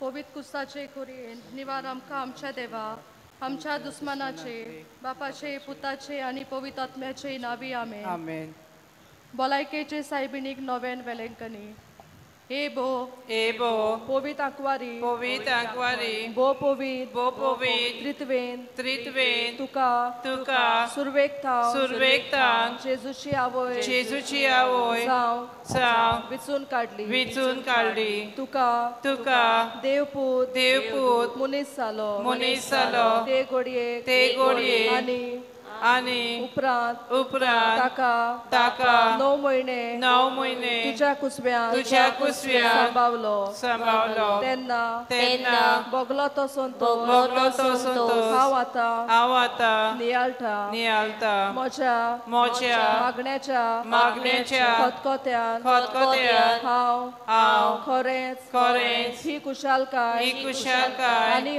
पवित्र कुसाचे खोरयेन निवार आमकां आमच्या देवा आमच्या दुस्मानाचे बापाचे पुताचे आनी पवित्र आत्म्याचे नावी आमेन. आमेन. भलायकेचे सायबिणीक नवेन वेलेंकनी. ए बो ए बो पवित्र आंकवारी पवित्र आंकवारी बो पवित्र बो पवित्र त्रित्वेन त्रित्वेन तुका तुका सुरवेक थावन सुरवेक थावन जेजूची आवय जेजूची आवय जावं जावं विचून काडली विचून काडली तुका तुका देवपूत देवपूत मनीस जालो मनीस जालो ते गोडये आनी आनी उपरांत उपरांत ताका ताका 9 महिने 9 महिने तुझ्या कुसव्यांत तुझ्या कुसव्यांत सांबावलो सांबावलो तेन्ना तेन्ना बोगलो तो संतोष बोगलो तो संतोष हांव आतां हांव आतां नियाळटा नियाळटा म्हज्या म्हज्या मागण्याच्या मागण्याच्या खतखत्यान खतखत्यान हांव हांव खरेंच खरेंच ही कुशालकाय ही कुशालकाय आनी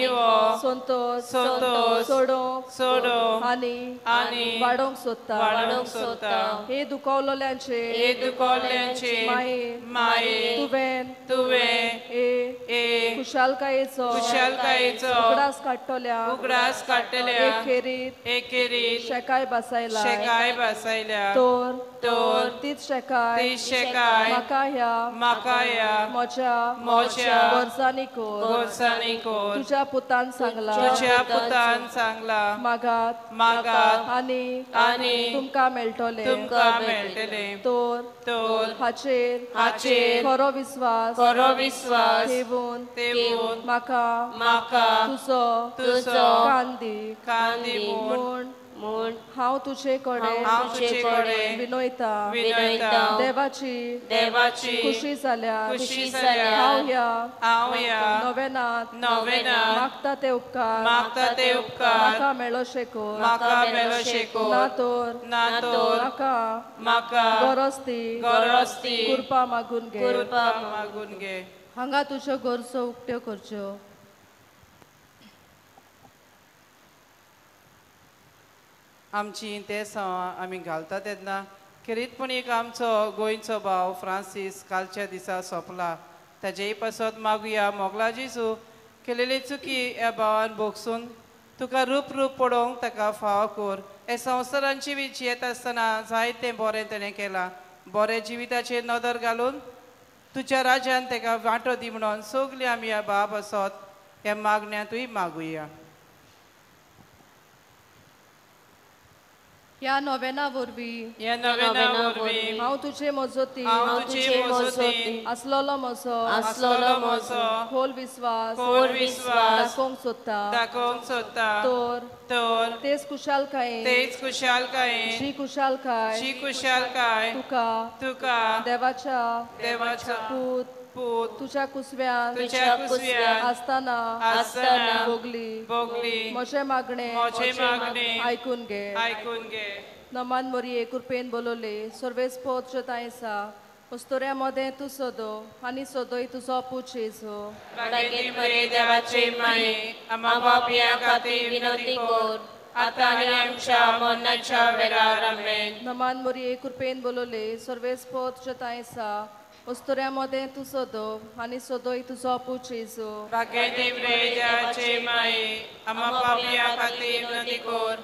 हो संतोष संतोष सोडोवंक सोडोवंक आनी आनी वाडोवंक सोदता वाडोवंक सोदता हे दुखवलेल्यांचे हे दुखवल्ल्यांचे माये माये तुवें तुवें ए ए कुशालकायेचो कुशालकायेचो उगडास काडटल्या उगडास काडटल्या एकेरीत एकेरीत शेकाय बसायला शेकाय बसायल्या तर तर तीच शेकाय तीच शेकाय म्हाका ह्या म्हज्या म्हज्या म्हज्या गरजांनी कर गरजांनी कर तुज्या पुतान सांगला तुज्या पुतान सांगला मागात मागात आनी आनी तुमकां मेळटलें तुमकां मेळटलें तर तर हाचेर हाचेर खरो विस्वास खरो विस्वास ठेवून ठेवून म्हाका म्हाका तुजो तुजो कान दी कान दी म्हूण म्हूण हांव तुजे कडेन हांव तुजे कडेन विनयता विनयता देवाची देवाची खुशी जाल्यार खुशी जाल्यार हांव ह्या हांव ह्या नोवेनांत नोवेनांत मागता ते उपकार मागता ते उपकार म्हाका मेळोशे कर म्हाका मेळोशे कर ना तर ना तर म्हाका म्हाका गरज ती गरज ती कृपा मागून घे कृपा मागून घे. हांगा तुज्यो गरजो उक्त्यो करच्यो. आमची तेसां आमी घालता तेन्ना खेरीतपणी एक आमचो गोंयचो भाव फ्रांसीस कालच्या दिसा सोंपला ताजेय पासत मागुया. मोगला जेजू केलेली चुकी ह्या भावान भोगसून तुका रूप रूप पडोवंक ताका फावो कर. हे संवसारांची बी जियेत आसतना जायतें बरें तेणें केलां. बरें जिविताचेर नदर घालून तुज्या राज्यान ताका वांटो दी म्हणून सगळीं आमी ह्या भावा पासत ह्या मागण्यांतूय मागुया. ह्या नोवेना वरवीं ह्या नोवेना वरवीं हांव तुजे मजती हांव तुजे मजती आसलेलो म्हजो आसलेलो म्हजो खोल विस्वास खोल विस्वास दाखोवंक सोदता दाखोवंक सोदता तर तर तेच कुशालकायेन तेच कुशालकायेन जी कुशालकाय जी कुशालकाय तुका तुका देवाच्या देवाच्या पूत पूत तुझ्या कुसव्यांत कुसव्यांत तुझ्या कुसव्यांत आसतना आसतना भोगली भोगली म्हजें मागणें म्हजें मागणें आयकून घे आयकून घे. नमान मोरये कृपेन बोलवले सर्वेस्पोत जोताय आसा उस्तोऱ्या मदें तूं सोदो आनी सोदोय तुजो पूत जेजू. बागेंत मरे देवाचे माये आम्हा पापयां खातीर विनंती कर आतां आनी आमच्या मरणाच्या वेळार. आमेन. नमान मोरये कृपेन बोलवले सर्वेस्पोत जोताय आसा उस्तोऱ्या मदें तूं सोदो आनी सोदोय तुजो पूत जेजू. बागेंत मरे देवाचे माये आम्हा पापयां खातीर विनंती कर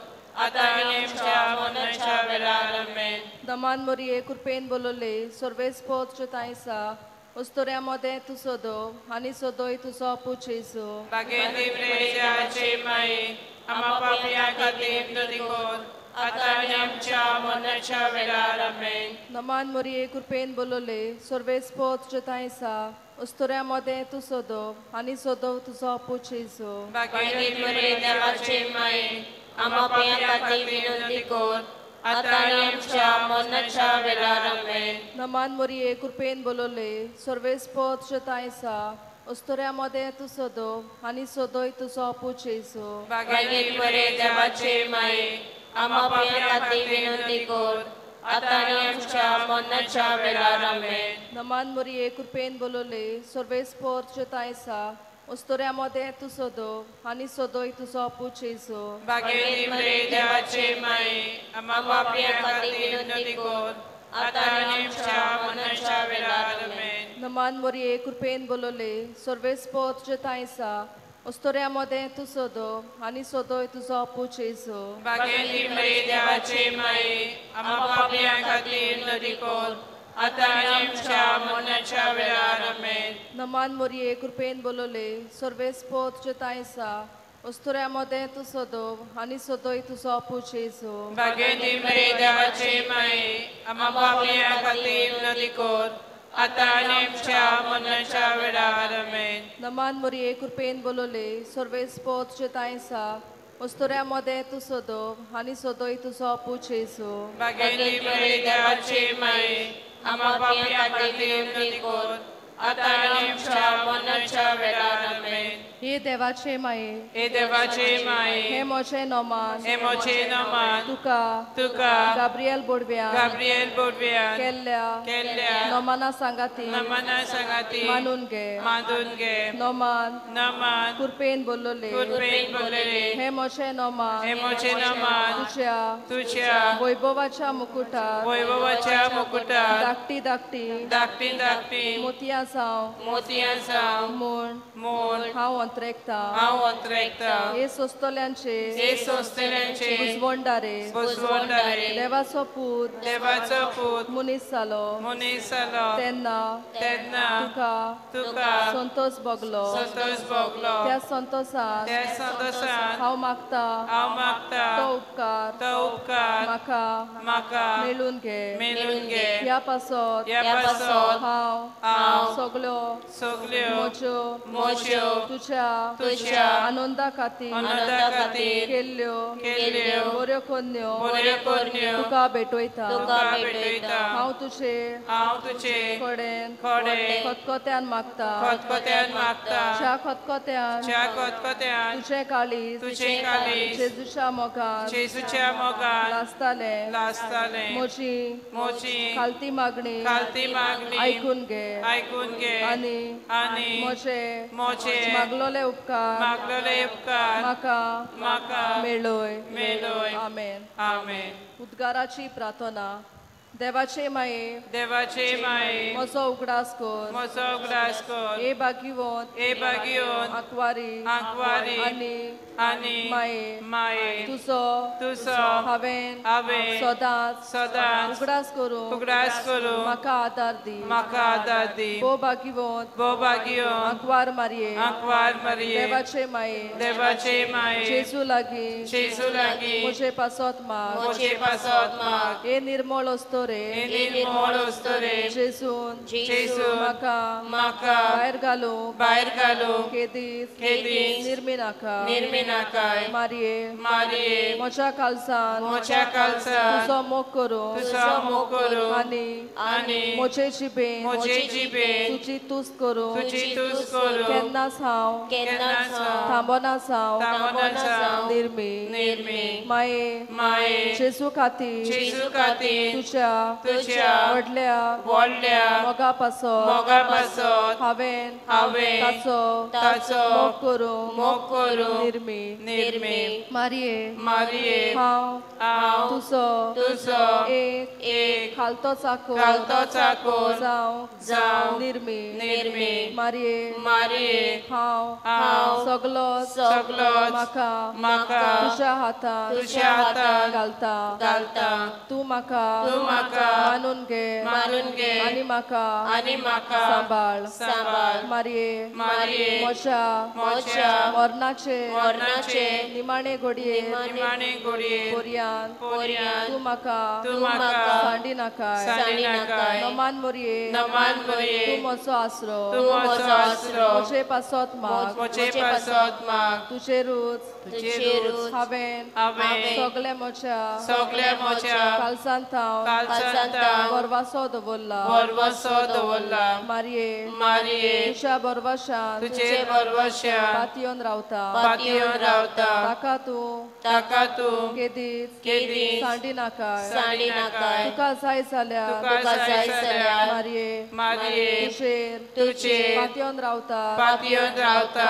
आतां आनी आमच्या मरणाच्या वेळार. आमेन. दमान मोरये कृपेन बोलवले सर्वेस्पोत जोताय आसा उस्तोऱ्या मदें तूं सोदो आनी सोदोय तुजो पूत जेजू. बागेंत मरे देवाचे माये आम्हा पापयां खातीर विनंती कर आतां आनी आमच्या मरणाच्या वेळार. आमेन. नमान मोरये कृपेन बोलवले सर्वेस्पोत जोताय आसा उस्तोऱ्या मदें तूं सोदो आनी सोदो तुजो पूत जेजू. बागेंत मरे देवाचे माये आम्हा पापयां खातीर विनंती कर आतां आनी आमच्या मरणाच्या वेळार. आमेन. नमान मोरये कृपेन बोलवले सर्वेस्पोत जोताय आसा उस्तोऱ्या मदें तूं सोदो आनी सोदोय तुजो पूत जेजू. बागेंत मरे देवाचे माये आम्हा पापयां खातीर विनंती कर आतां आनी आमच्या मरणाच्या वेळार. आमेन. नमान मोरये कृपेन बोलवले सर्वेस्पोत जोताय आसा उस्तोऱ्या मदें तूं सोदो आनी सोदोय तुजो पूत जेजू. बागेंत मरे देवाचे माये आम्हा पापयां खातीर विनंती कर आतां आनी आमच्या मरणाच्या वेळार. आमेन. नमान मोरये कृपेन बोलवले सर्वेस्पोर तुजे तांयसा अस्तोऱ्या मदें तूं सोदो आनी सोदोय तुजो पूत जेजू. बागेली मरिये देवाचे माये आमा पापयां खातीर नदी कोर आतां आनी आमच्या मरणाच्या वेळार. आमेन. नमान मोरये कृपेन बोलवले सर्वेस्पोर तुजे तांयसा अस्तोऱ्या मदें तूं सोदो आनी सोदोय तुजो पूत जेजू. बागेली मरिये देवाचे माये आमा पापयां खातीर नदी कोर आतां आनी आमच्या मरणाच्या वेळार. आमेन. नमान मोरये कृपेन बोलवले सर्वेस्पोर तुजे तांयसा अस्तोऱ्या मदें तूं सोदो आनी सोदोय तुजो पूत जेजू. बागेली मरिये देवाचे माये आमा पापयां खातीर नदी कोर आतां आनी आमच्या मरणाच्या वेळार. आमेन. हे देवाचे माये हे देवाचे माये हे म्हजें नमान हे म्हजें नमान तुका तुका गाब्रियल बोडव्यान गाब्रियल बोडव्यान केल्ल्या केल्ल्या नमाना सांगाती नमाना सांगाती मानून घे मानून घे. नमान नमान कृपेन बोलवले कृपेन बोलवले हे म्हजें नमान हे म्हजें नमान तुज्या तुज्या वैभवाच्या मुकुटार वैभवाच्या मुकुटार धाकटी धाकटी धाकटी धाकटी मोतयां जावं मोतयां जावं म्हूण म्हूण हांव अंतरेकता हांव अंतरेकता. हे सोंसतल्यांचे हे सोंसतल्यांचे बुजवणदारे बुजवणदारे देवाचो पूत देवाचो पूत मनीस जालो मनीस जालो तेन्ना तेन्ना तुका तुका संतोष भोगलो संतोष भोगलो. त्या संतोषान त्या संतोषान हांव मागता हांव मागता तो उपकार तो उपकार म्हाका म्हाका मेळून घे मेळून घे. ह्या पासत ह्या पासत हांव हांव सगल्यो सगल्यो म्हज्यो म्हज्यो तुज्या तुज्या आनंदा खातीर आनंदा खातीर केल्ल्यो केल्ल्यो बऱ्यो करण्यो बऱ्यो करण्यो तुका भेटयता तुका भेटयता. हांव तुजे हांव तुजे कडेन कडेन खतखत्यान मागता खतखत्यान मागता ज्या खतखत्यान ज्या खतखत्यान तुजें काळीज तुजें काळीज जेजूच्या मोगान जेजूच्या मोगान लासतालें लासतालें. म्हजी म्हजी खालती मागणी खालती मागणी आयकून घे आयकून घे आनी आनी म्हजे म्हजे मागलोले उपकार मागलोले उपकार म्हाका म्हाका मेळय मेळय. आमेन. आमेन. उद्गाराची प्रार्थना. देवाचे माये देवाचे माये म्हजो उगडास कर म्हजो उगडास कर. हे भाग्यवंत हे भाग्यवंत आंकवारी आंकवारी आनी आनी माये माये तुजो तुजो हांवें हांवें सदांच सदांच उगडास करूं उगडास करूं म्हाका आदार दी म्हाका आदार दी. भोव भाग्यवंत भोव भाग्यवंत आंकवार मारये आंकवार मारये देवाचे माये देवाचे माये जेजू लागीं जेजू लागीं म्हजे पासत माग म्हजे पासत माग. हे निर्मळ अस्तोरे हे निर्मळ अस्तोरे जेजून जेजून म्हाका म्हाका भायर घालूंक भायर घालूंक केदीच केदीच निर्मिनाका निर्मिनाकाय. मारये मारये म्हज्या काळजान म्हज्या काळजान तुजो मोग करूं तुजो मोग करूं आनी आनी म्हजे जिबेन म्हजे जिबेन तुजी तुस्त करूं तुजी तुस्त करूं केन्नाच हांव केन्नाच हांव थांबनाच हांव थांबनाच हांव निर्मी निर्मी. माये माये जेजू खातीर जेजू खातीर तुज्या तुज्या व्हडल्या व्हडल्या मोगा पासत मोगा पासत हांवें हांवें ताचो ताचो मोग करूं मोग करूं निर्मी निर्मी. मारये मारये हांव हांव तुजो तुजो एक एक खालतो चाकोर खालतो चाकोर जावं जावं निर्मी निर्मी. मारये मारये हांव हांव सगलोच सगलोच म्हाका म्हाका तुज्या हातान तुज्या हातान घालता घालता. तूं म्हाका तूं म्हाका मानून घे मानून घे आनी म्हाका आनी म्हाका सांबाळ सांबाळ. मारये मारये म्हज्या म्हज्या मरणाचे मरणाचे निमाणे घडये निमाणे घडये पोरयान पोरयान तूं म्हाका तूं म्हाका सांडिनाकाय सांडिनाकाय. नमान मोरये नमान मोरये तूं म्हजो आसरो तूं म्हजो आसरो म्हजे पासत माग म्हजे पासत माग. तुजेरूच तुजेरूच हांवें हांवें सगळे म्हज्या सगळे म्हज्या काळजांत थावन काळजांत थावन बरवासो दवरला बरवासो दवरला. मारये मारये तुज्या बरवाशान तुजे बरवाशान पातयेवन रावता पातयेवन रावता. ताका तूं ताका तूं केदीच केदीच सांडिनाकाय सांडिनाकाय. तुका जाय जाल्यार तुका जाय जाल्यार मारये मारये तुजेर तुजेर पातयेवन रावता पातयेवन रावता.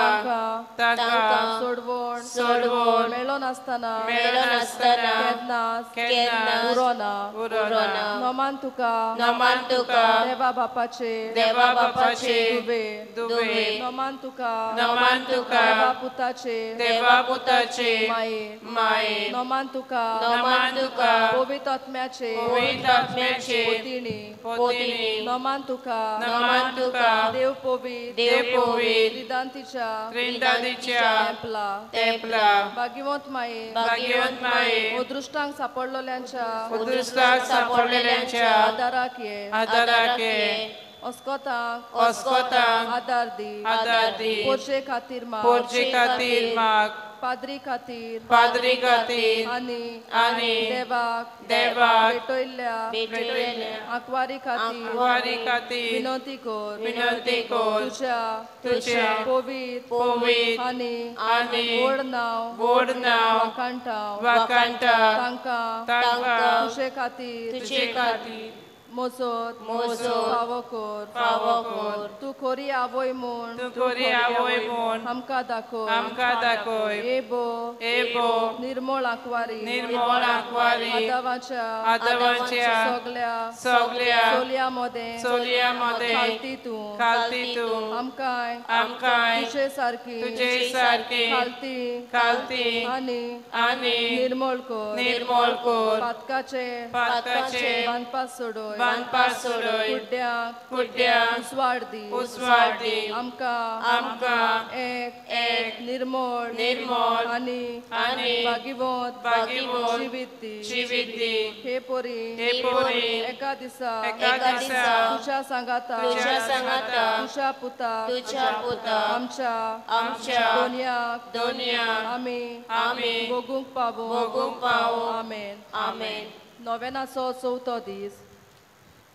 तांकां सोडवण सोडवण मेळनासतना मेळनासतना केन्नाच केन्नाच उरोना उरोना. ना. नमान तुका नमान तुका देवा बापाचे देवा बापाचे दुवे दुवे. नमान तुका नमान तुका देवा पुताचे देवा पुताचे माये माये. नमान तुका नमान तुका पवित्र आत्म्याचे पवित्र आत्म्याचे पोतिणी पोतिणी. नमान तुका नमान तुका देव पवित्र देव पवित्र त्रिदांतीच्या त्रिदांतीच्या तेंपला तेंपला. भाग्यवंत माये भाग्यवंत माये अदृष्टांक सापडलेल्यांच्या अदृष्टांक सापडलेल्यांच्या आदाराक ये आदाराक ये. अस्कोतांक अस्कोतांक आदार दी आदार दी. पोरजे खातीर माग पोरजे खातीर माग. पाद्री खातीर पाद्री खातीर आनी आनी देवाक देवाक भेटयल्ल्या भेटयल्ल्या आंकवारी खातीर आंकवारी खातीर विनंती कर विनंती कर. तुज्या तुज्या पवित्र पवित्र आनी आनी गोड नांव गोड नांव वाखाणटा वाखाणटा तांकां तांकां तुजे खातीर तुजे खातीर मोजत मोजत फावो कर फावो कर. तूं खोरी आवय म्हूण तूं खोरी आवय म्हूण आमकां दाखय आमकां दाखय. एबो एबो निर्मळ आंकवारी निर्मळ आंकवारी आदावाच्या आदावाच्या सगल्या सगल्या चोलया मदें चोलया मदें खालती तूं खालती तूं आमकां आमकां तुजे सारकी तुजे सारकी खालती खालती आनी आनी निर्मळ कर निर्मळ कर. पातकाचे पातकाचे बांदपास सोडय बांदपास सोडय. कुड्ड्यांक कुड्ड्यांक उस्वाड दी उस्वाड दी. आमकां आमकां एक एक निर्मळ निर्मळ आनी आनी भाग्यवंत भाग्यवंत जिवीत दी जिवीत दी. हे पोरी हे पोरी एका दिसा एका दिसा तुज्या सांगाता तुज्या सांगाता तुज्या पुता तुज्या पुता आमच्या आमच्या दोनयाक दोनयाक आमी आमी भोगूंक पावो भोगूंक पावो. आमेन आमेन. नोवेनाचो चवथो दीस.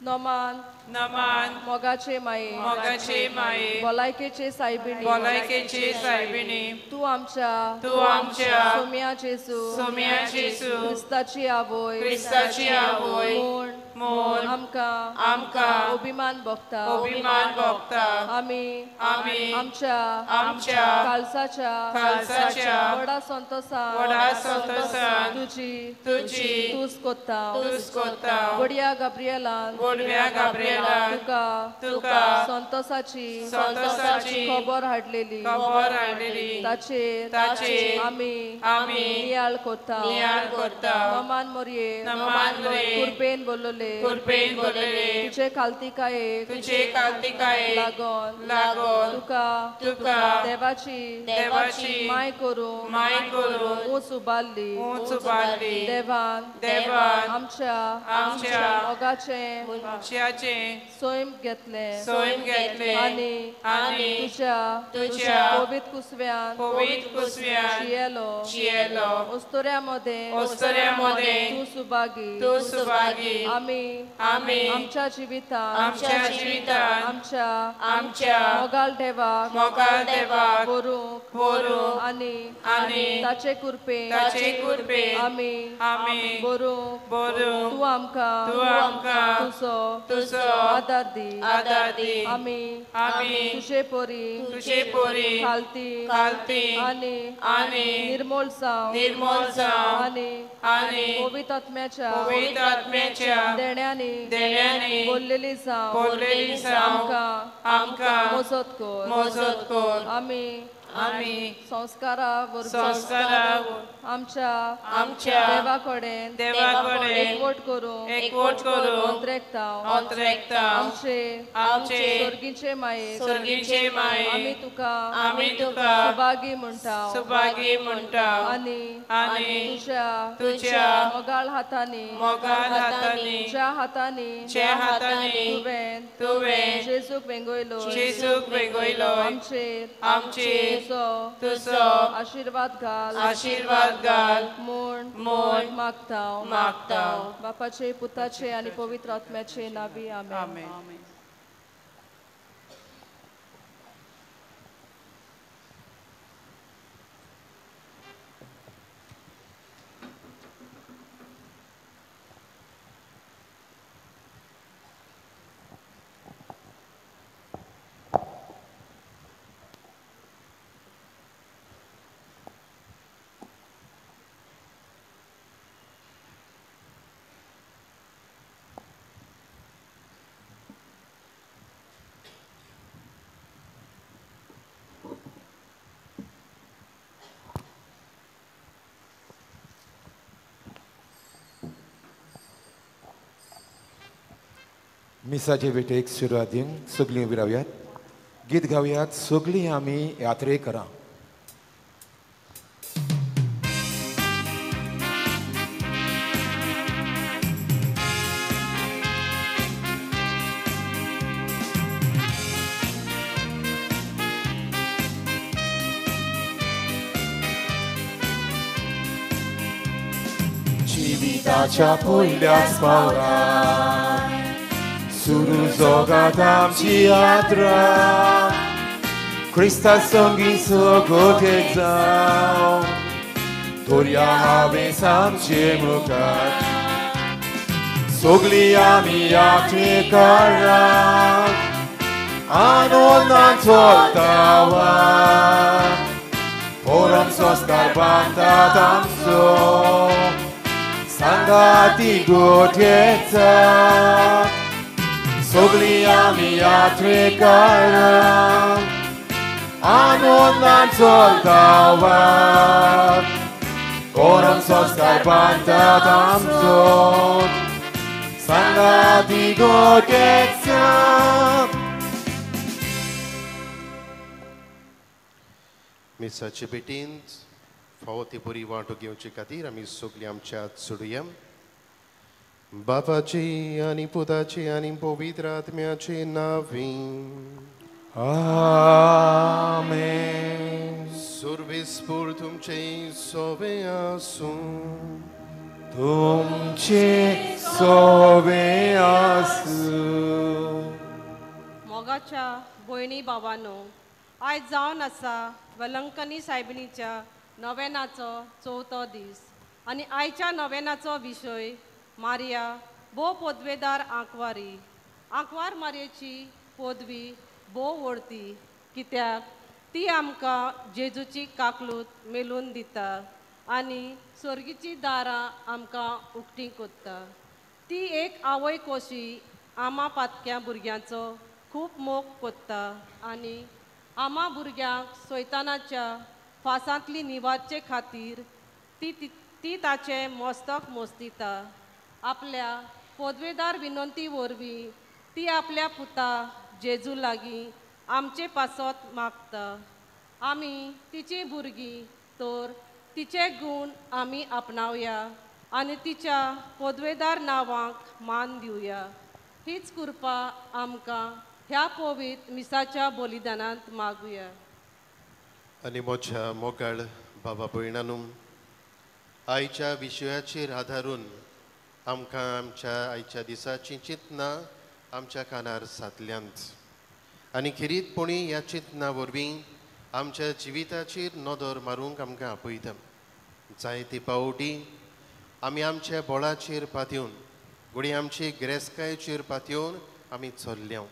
नमान नमान मोगाचे माये मोगाचे माये भलायकेचे सायबिणी भलायकेचे सायबिणी तूं आमच्या तूं आमच्या सोम्या जेजू सोम्या जेजू क्रिस्ताची आवय क्रिस्ताची आवय म्हूण म्हूण आमकां आमकां अभिमान भोगता अभिमान भोगता. आमी आमी आमच्या आमच्या खालसाच्या खालसाच्या व्हडा संतोसान व्हडा संतोसान तुजी तुजी तूस कोत्ता तूस कोत्ता. व्हडया गाब्रिएलान व्हडव्या गाब्रिएलान तुका तुका संतोसाची संतोसाची खबर हाडलेली खबर हाडलेली ताचेर ताचेर आमी आमी नियाळ कोत्ता नियाळ कोत्ता. नमान मोरये नमान मोरये कृपेन बोलले कृपेन बोलले तुजे खालतिकायेक तुजे खालतिकायेक लागोन लागोन तुका तुका देवाची देवाची माय करूं माय करूं ऊंच उबारली ऊंच उबारली. देवान देवान आमच्या आमच्या मोगाचें मोगाचें सैम घेतलें सैम घेतलें आनी आनी तुज्या तुज्या पवित्र कुसव्यान पवित्र कुसव्यान जियेलो जियेलो. अस्तुऱ्या मदें अस्तुऱ्या मदें तूं सुभागी तूं सुभागी. आमी आमी आमच्या जिवितान आमच्या जिवितान आमच्या आमच्या मोगाळ देवाक मोगाळ देवाक व्हरूंक व्हरूंक आनी आनी ताचे कृपेन ताचे कृपेन आमी आमी व्हरूंक व्हरूंक तूं आमकां तूं आमकां तुजो तुजो आदार दी आदार दी. आमी आमी तुजे परी तुजे परी खालती खालती आनी आनी निर्मळ जावं निर्मळ जावं आनी आनी पवित्र आत्म्याच्या पवित्र आत्म्याच्या देण्यांनी देण्यांनी बोललेली जावं बोललेली जावं आमकां आमकां मोजत कर मोजत कर. आमी आमी संस्कारा वरवीं संस्कारा आमच्या आमच्या देवा कडेन देवा कडेन एकवट करूंक एकवट करूंक अंतरेकता अंतरेकता. आमचे आमचे सर्गीचे माये सर्गीचे माये आमी तुका आमी तुका सुभागी म्हणटा सुभागी म्हणटा. आनी आनी तुज्या तुज्या मोगाळ हातांनी मोगाळ हातांनी ज्या हातांनी ज्या हातांनी तुवें तुवें जेजूक वेंगयलो जेजूक वेंगयलो आमचेर आमचेर तुजो तुजो आशिर्वाद घाल आशिर्वाद घाल म्हूण म्हूण मागता मागता. बापाचे पुताचे आनी पवित्र आत्म्याचे नावी आमेन. आमेन. मिसाचे भेटेक सुरवातीन सगळीं उबी रावयात, गीत गावयात, सगळीं आमी यात्रे करा. जिविताच्या पयल्याच पावलार सुरू जगात आमची यात्रा, क्रिस्ता संगी सगोटे जावं दर्या हांवें आमचे मुखार, सगळीं आमी यात्रेकारां आनंदान चलता वाट, परम संस्कार बांदतात आमचो सांगाती गोठेचा, सगळीं आमी यात्रेकारां आनंदान चलता वाट, परम संस्कार बांदतात आमचो सांगाती गोठेचा. मिसाचे भेटींत फावो ती बरी वांटो घेवचे खातीर आमी सगळीं आमच्या हात सोडुया. बापाची आनी पुताची आनी पवित्र आत्म्याचे नांवी आमेन. सुर्वेस्पूर तुमचे सोवे आसूं, तुमचे सोवे आसूं. मोगाच्या भयणी बाबांनो, आयज जावन आसा वेलंकनी सायबिणीच्या नवेनाचो चवथो दीस आनी आयच्या नवेनाचो विशय मारिया भोव पदवेदार आंकवारी. आंकवार मारयेची पदवी भोव व्हडती, कित्याक ती आमकां जेजूची काकलूत मेलून दिता आनी सर्गीची दारां आमकां उक्तीं कोत्ता. ती एक आवय कशी आमा पातक्या भुरग्यांचो खूब मोग कोत्ता आनी आमा भुरग्यांक सैतानाच्या फासांतली निवारचे खातीर ती ती ताचें मस्तक मोस्तिता. आपल्या पदवेदार विनंती वरवीं ती आपल्या पुता जेजू लागीं आमचे पासत मागता. आमी तिचीं भुरगीं तर तिचे गूण आमी आपणावया आनी तिच्या पदवेदार नांवाक मान दिवया. हीच कृपा आमकां ह्या पवित्र मिसाच्या बलिदानांत मागुया. आनी म्हज्या मोगाळ बाबा भयणानू, आयच्या विशयाचेर आदारून आमकां आमच्या आयच्या दिसाचीं चिंतनां आमच्या कानार सादल्यांत आनी खेरीतपणी ह्या चिंतना वरवीं आमच्या जिविताचेर नदर मारूंक आमकां आपयता. जायते पावटी आमी आमच्या बळाचेर पातयेवन, घडये आमचे गिरेस्तकायेचेर पातयेवन आमी चल्ल्या.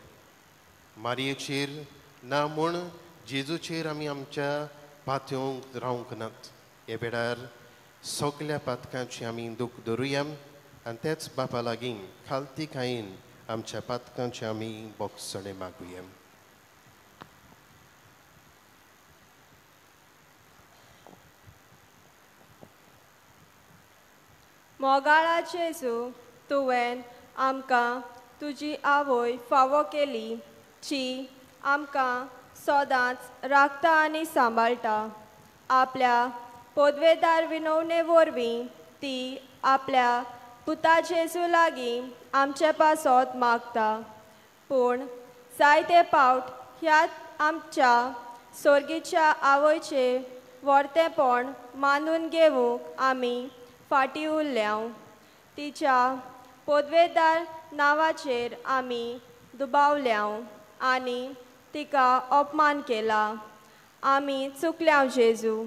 मारयेचेर ना म्हूण जेजूचेर आमी आमच्या पातयेवंक रावंक नात. हे वेळार सगल्या पातकांची आमी दूख धरुया आनी तेच बापा लागीं खालतीकायेन आमच्या पातकांची आमी बोगसणें मागुया. मोगाळा जेजू, तुवें आमकां तुजी आवय फावो केली जी आमकां सदांच राखता आनी सांबाळटा. आपल्या पदवेदार विनवणे वरवीं ती आपल्या पुता जेजू लागीं आमचे पासत मागता. पूण जायते पावट ह्या आमच्या सोर्गीच्या आवयचे वर्तेपण मानून घेवंक आमी फाटीं उरल्या. तिच्या पदवेदार नांवाचेर आमी दुबावल्या आनी तिका अपमान केला. आमी चुकल्या जेजू.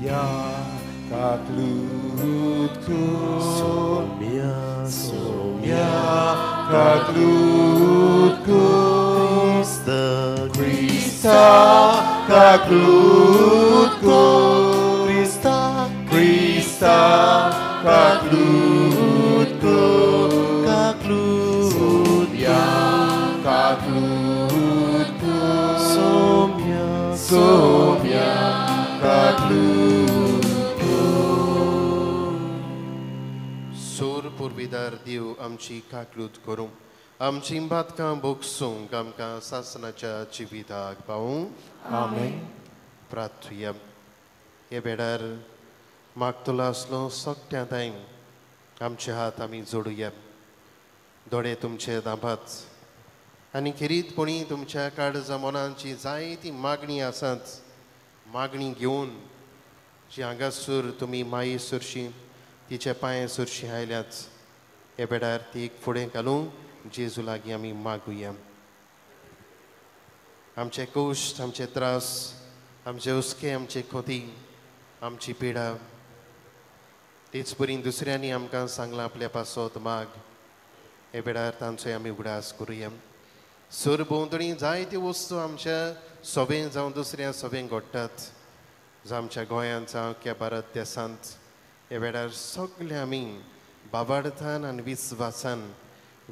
Somia kaklutku, somia, somia kaklutku, Krista, Krista kaklutku, Krista, Krista kaklutku, kaklutku, somia kaklutku, Saumya काकलूत करूं. सूर पुर्विदार देव आमची काकलूत करूं, आमची बातकां भोगसूंक आमकां सासनाच्या जिविताक पावूं. आमेन. प्रार्थुया. हे वेळार मागतलो आसलो सगट्या तांय आमचे हात आमी जोडुया, दोळे तुमचे दाबात आनी खेरीतपणी तुमच्या काळजा मनांची जायती मागणी आसात, मागणी घेवन जी हांगासर तुमी माई सरशी तिचे पांय सरशी आयल्यात, हे वेळार ती फुडें घालून जेजू लागीं आमी मागुया. आमचे कश्ट, आमचे त्रास, आमचे हुस्के, आमचे खोती, आमची पिडा, तेच परी दुसऱ्यांनी आमकां सांगलां आपल्या पासत माग, हे वेळार तांचोय आमी उगडास करुया. सर भोंवतणी जायत्यो वस्तू आमच्या सोबें जावं दुसऱ्या सोबें घडटात, जावं आमच्या गोंयांत जावं क्या भारत देशांत, हे वेळार सगळे आमी बाबार्थान आनी विस्वासान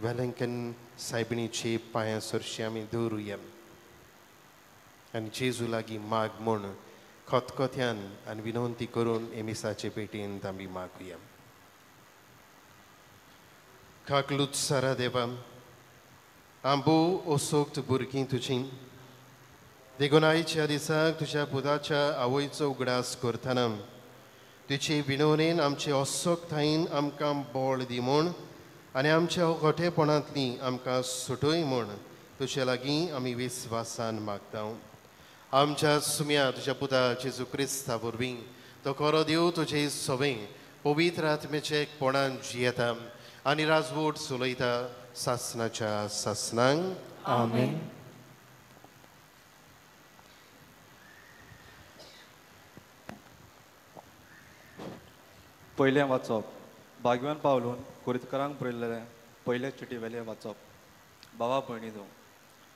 वेलंकन सायबिणीची पांयां सरशी आमी दवरुया आनी जेजू लागीं माग म्हूण खतखत्यान आनी विनवंती करून एमिसाचे पेटींत आमी मागुया. काकलूत सारा देवा, आंबो असोक्त भुरगीं तुजी, देखून आयच्या दिसाक तुज्या पुताच्या आवयचो उगडास करतना तुजे विनवणेन आमचे असोक्तायेन आमकां बळ दी म्हूण आनी आमच्या गोठेपणांतली आमकां सुटय म्हूण तुजे लागीं आमी विस्वासान मागता. आमच्या सुम्या तुज्या पुता जेजू क्रिस्ता वरवीं तो खरो देव तुजे सोबें पवित्र आत्म्याचे एकपणान जियेता आनी राजवट चलयता सासनाच्या सासनांक. आमेन. पयलें वाचप भाग्यवान पावलून कोरितकारांक बरयल्लें पयले चिटी वेलें वाचप. बाबा भयणीनो,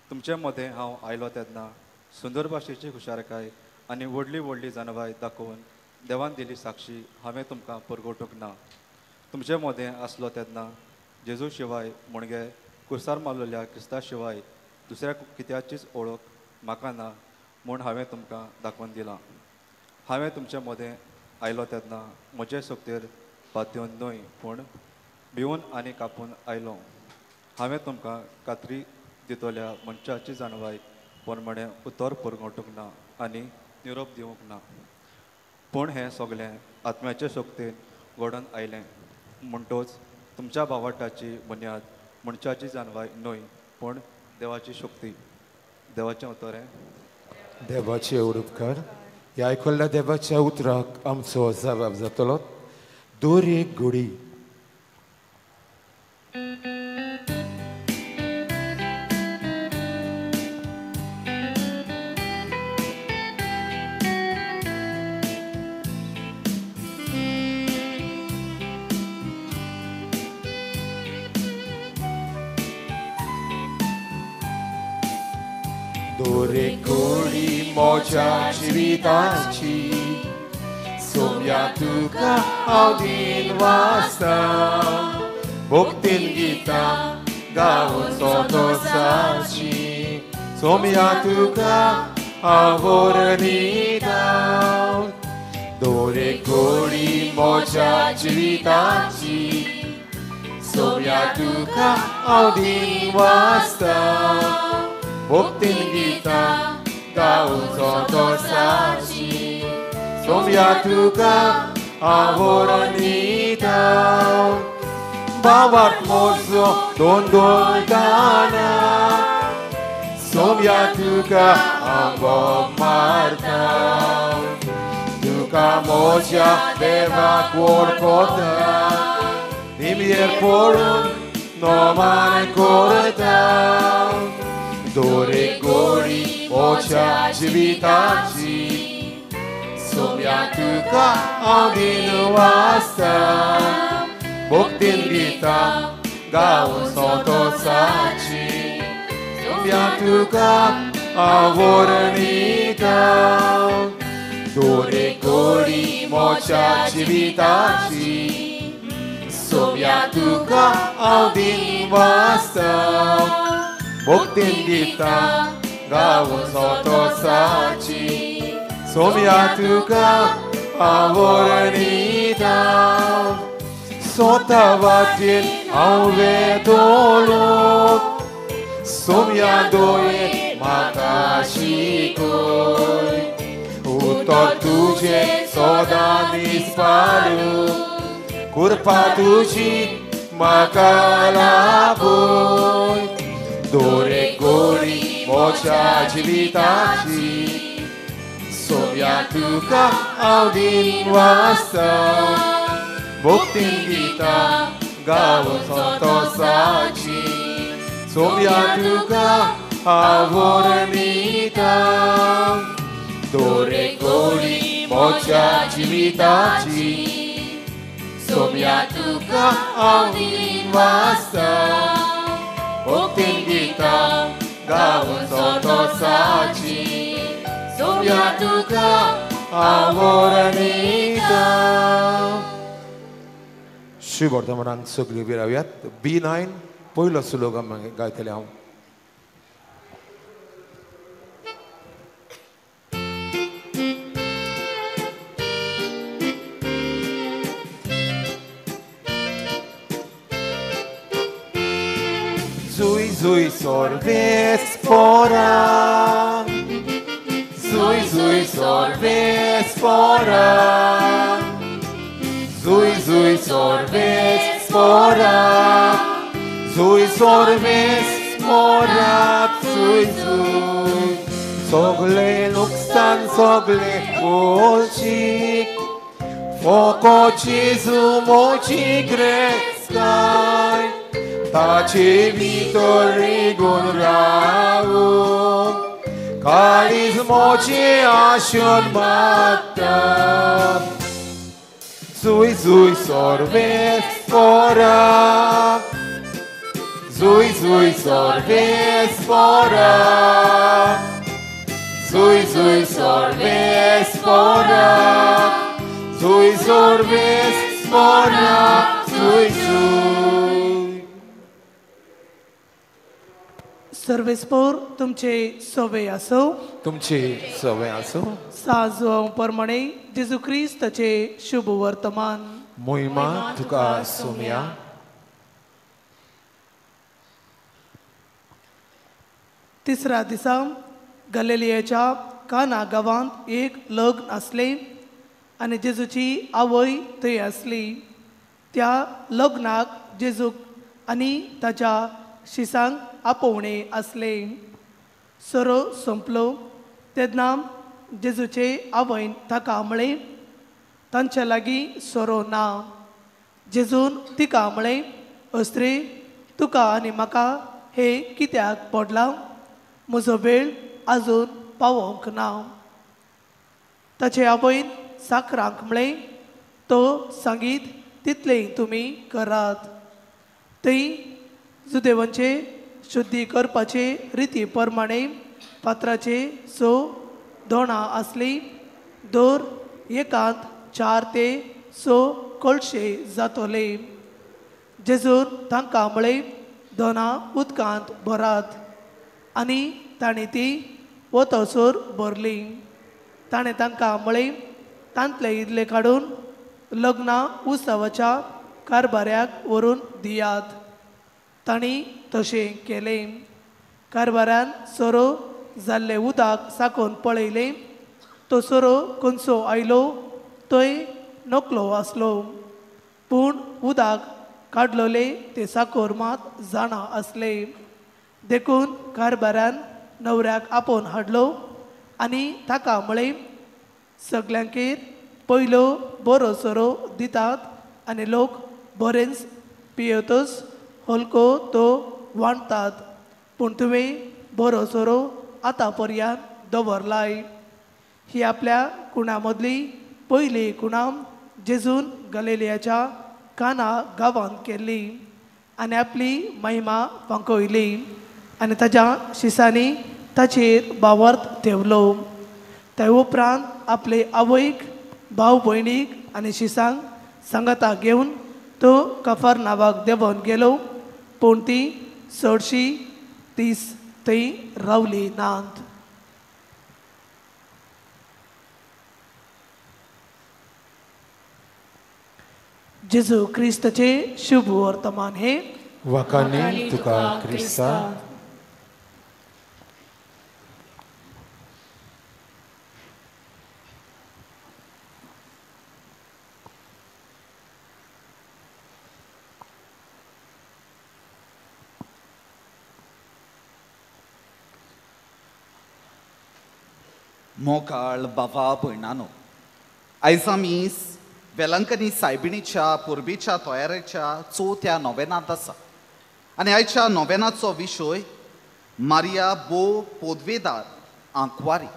तुमचे मदें हांव आयलो तेन्ना सुंदर भाशेची हुशारकाय आनी व्हडली व्हडली जाणवाय दाखोवन देवान दिली साक्षी हांवें तुमकां परगटूंक ना. तुमचे मदें आसलो तेन्ना जेजू शिवाय म्हणगे कुर्सार मारलेल्या क्रिस्ता शिवाय दुसऱ्या कित्याचीच ओळख म्हाका ना म्हूण हांवें तुमकां दाखोवन दिलां. हांवें तुमचे मदें आयलो तेन्ना म्हजे सोकतेर पातयेवन न्हय पूण भिवन आनी कापून आयलो. हांवें तुमकां खात्री दितल्या मनशाची जाणवाय प्रमाणें उतर परगटूंक ना आनी निरोप दिवंक ना, पूण हें सगळें आत्म्याचे शक्तेन घडोवन आयलें. म्हणटोच तुमच्या भावाटाची बुन्याद मनशाची जाणवाय न्हय पूण देवाची शक्ती. देवाचें उतर हें. देवाचे उपकार. ह्या आयकल्ल्या देवाच्या उतराक आमचो जबाब जातलो. दर एक घडी दोरे गोडी म्हज्या जिविताची सोम्या तुका हांव दिन वाचता, भक्तीन गितां गावन संतोसाची सोम्या तुका हांव वर्णिता. दोरे गोडी म्हज्या जिविताची सोम्या तुका हांव दिन वाचता, भक्तीन गितां गावन संतोसाची सोम्या तुका हांव वर्णिता. बाबाक मोजो दोन दोन सोम्या तुका हांव मारता, तुका म्हज्या देवाक वळखता, निमयेर पडून नोमान करता. दोरे गोडी म्हज्या जिविताची सोम्या तुका हांव दिन वाचता, भक्तीन गितां गावन संतोसाची सोम्या तुका हांव वर्णिता. दोरे गोडी म्हज्या जिविताची सोम्या तुका हांव दिन वाचता, भक्तीन गितां गावन संतोसाची सोम्या तुका आवरणिता सोता वाटेन हांव वेतलो सोम्या दोये म्हाका शिकोय उतर तुजें सदां दिसपालू कृपा तुजी म्हाका लाभोय दोरे गोडी म्हज्या जिविताची सोम्या तुका हांव दिन वाचता भक्तीन गितां गावन संतोसाची सोम्या तुका आवरणिता दोरे गोडी म्हज्या जिविताची सोम्या तुका हांव दिन वाचता भक्तीन गितां गावन संतोसाची सोम्या तुका आवरणिता. श्री वर्तमानाक सगळीं उबी रावयात. B9 पयलो सुलोक गायतलें हांव. Zui zui sorves pora, zui zui sorves pora, zui zui sorves pora, zui sorves pora, zui zui. Sogle nuksan sogle olchik, foko Gesù mochi crescai. Tace vitor rigun raun, kalis mochi ashon matta. Zui zui sorves pora, zui zui sorves pora, zui zui sorves pora, zui sorves pora, zui zui. सर्वेस्पोर तुमचे सवे आसो, तुमचे सवे आसो. साजो परमणे जेजू क्रिस्ताचे शुभ वर्तमान. मोहिमा तुका सोम्या. तिसऱ्या दिसा गलिलियाच्या काना गांवांत एक लग्न आसलें आनी जेजूची आवय थंय आसली. त्या लग्नाक जेजूक आनी ताच्या शिसांक आपोवणें आसलें. सोरो सोंपलो तेन्ना जेजूचे आवयन ताका म्हळें, तांचे लागीं सोरो ना. जेजून तिका म्हळें, अस्त्री, तुका आनी म्हाका हें कित्याक पडलां? म्हजो वेळ आजून पावोवंक ना. ताचे आवयन साकरांक म्हळें, तो सांगीत तितलें तुमी करात. थंय जुदेवांचे शुद्धी करपाचे रिती प्रमाणे फातराचे 6 दोणां आसली. दर एकांत 4 ते 6 कळशे जातले. जेजून तांकां म्हळें, दोनां उदकांत भरात. आनी ताणें ती वतसर भरली. ताणें तांकां म्हळें, तांतले इल्ले काडून लग्ना उत्सवाच्या कारभाऱ्याक व्हरून दियात. तांणी तशें केलें. कारभाऱ्यान सोरो जाल्लें उदक साकोवन पळयलें. तो सोरो खंयचो आयलो थंय नकलो आसलो, पूण उदक काडलोले ते साकोर मात जाणा आसले. देखून कारभाऱ्यान न्हवऱ्याक आपोवन हाडलो आनी ताका म्हळें, सगल्यांकेर पयलो बरो सोरो दितात आनी लोक बरेंच पियेतच हलको तो वांटतात, पूण तुवें बरो सोरो आतां पर्यंत दवरलाय. ही आपल्या कुणा मदली पयली कुणां जेजून गलिलियाच्या काना गांवांत केल्ली आनी आपली महिमा फांकयली आनी ताच्या शिसांनी ताचेर भावार्थ ठेवलो. त्या उपरांत आपले आवयक, भाव भयणीक आनी शिसांक सांगाता घेवन तो कफर नांवाक देंवोन गेलो, पूण ती चडशी दीस थंय रावली नात. जेजू क्रिस्ताचे शुभ वर्तमान हे वाखाणी तुका क्रिस्ता. मोगाळ बाबा भयणानो, आयज आमी वेलंकनी सायबिणीच्या परबेच्या तयारेच्या चवथ्या नोवेनांत आसा आनी आयच्या नोवेनाचो विशय मारिया बो पोदवेदार आंकवारी.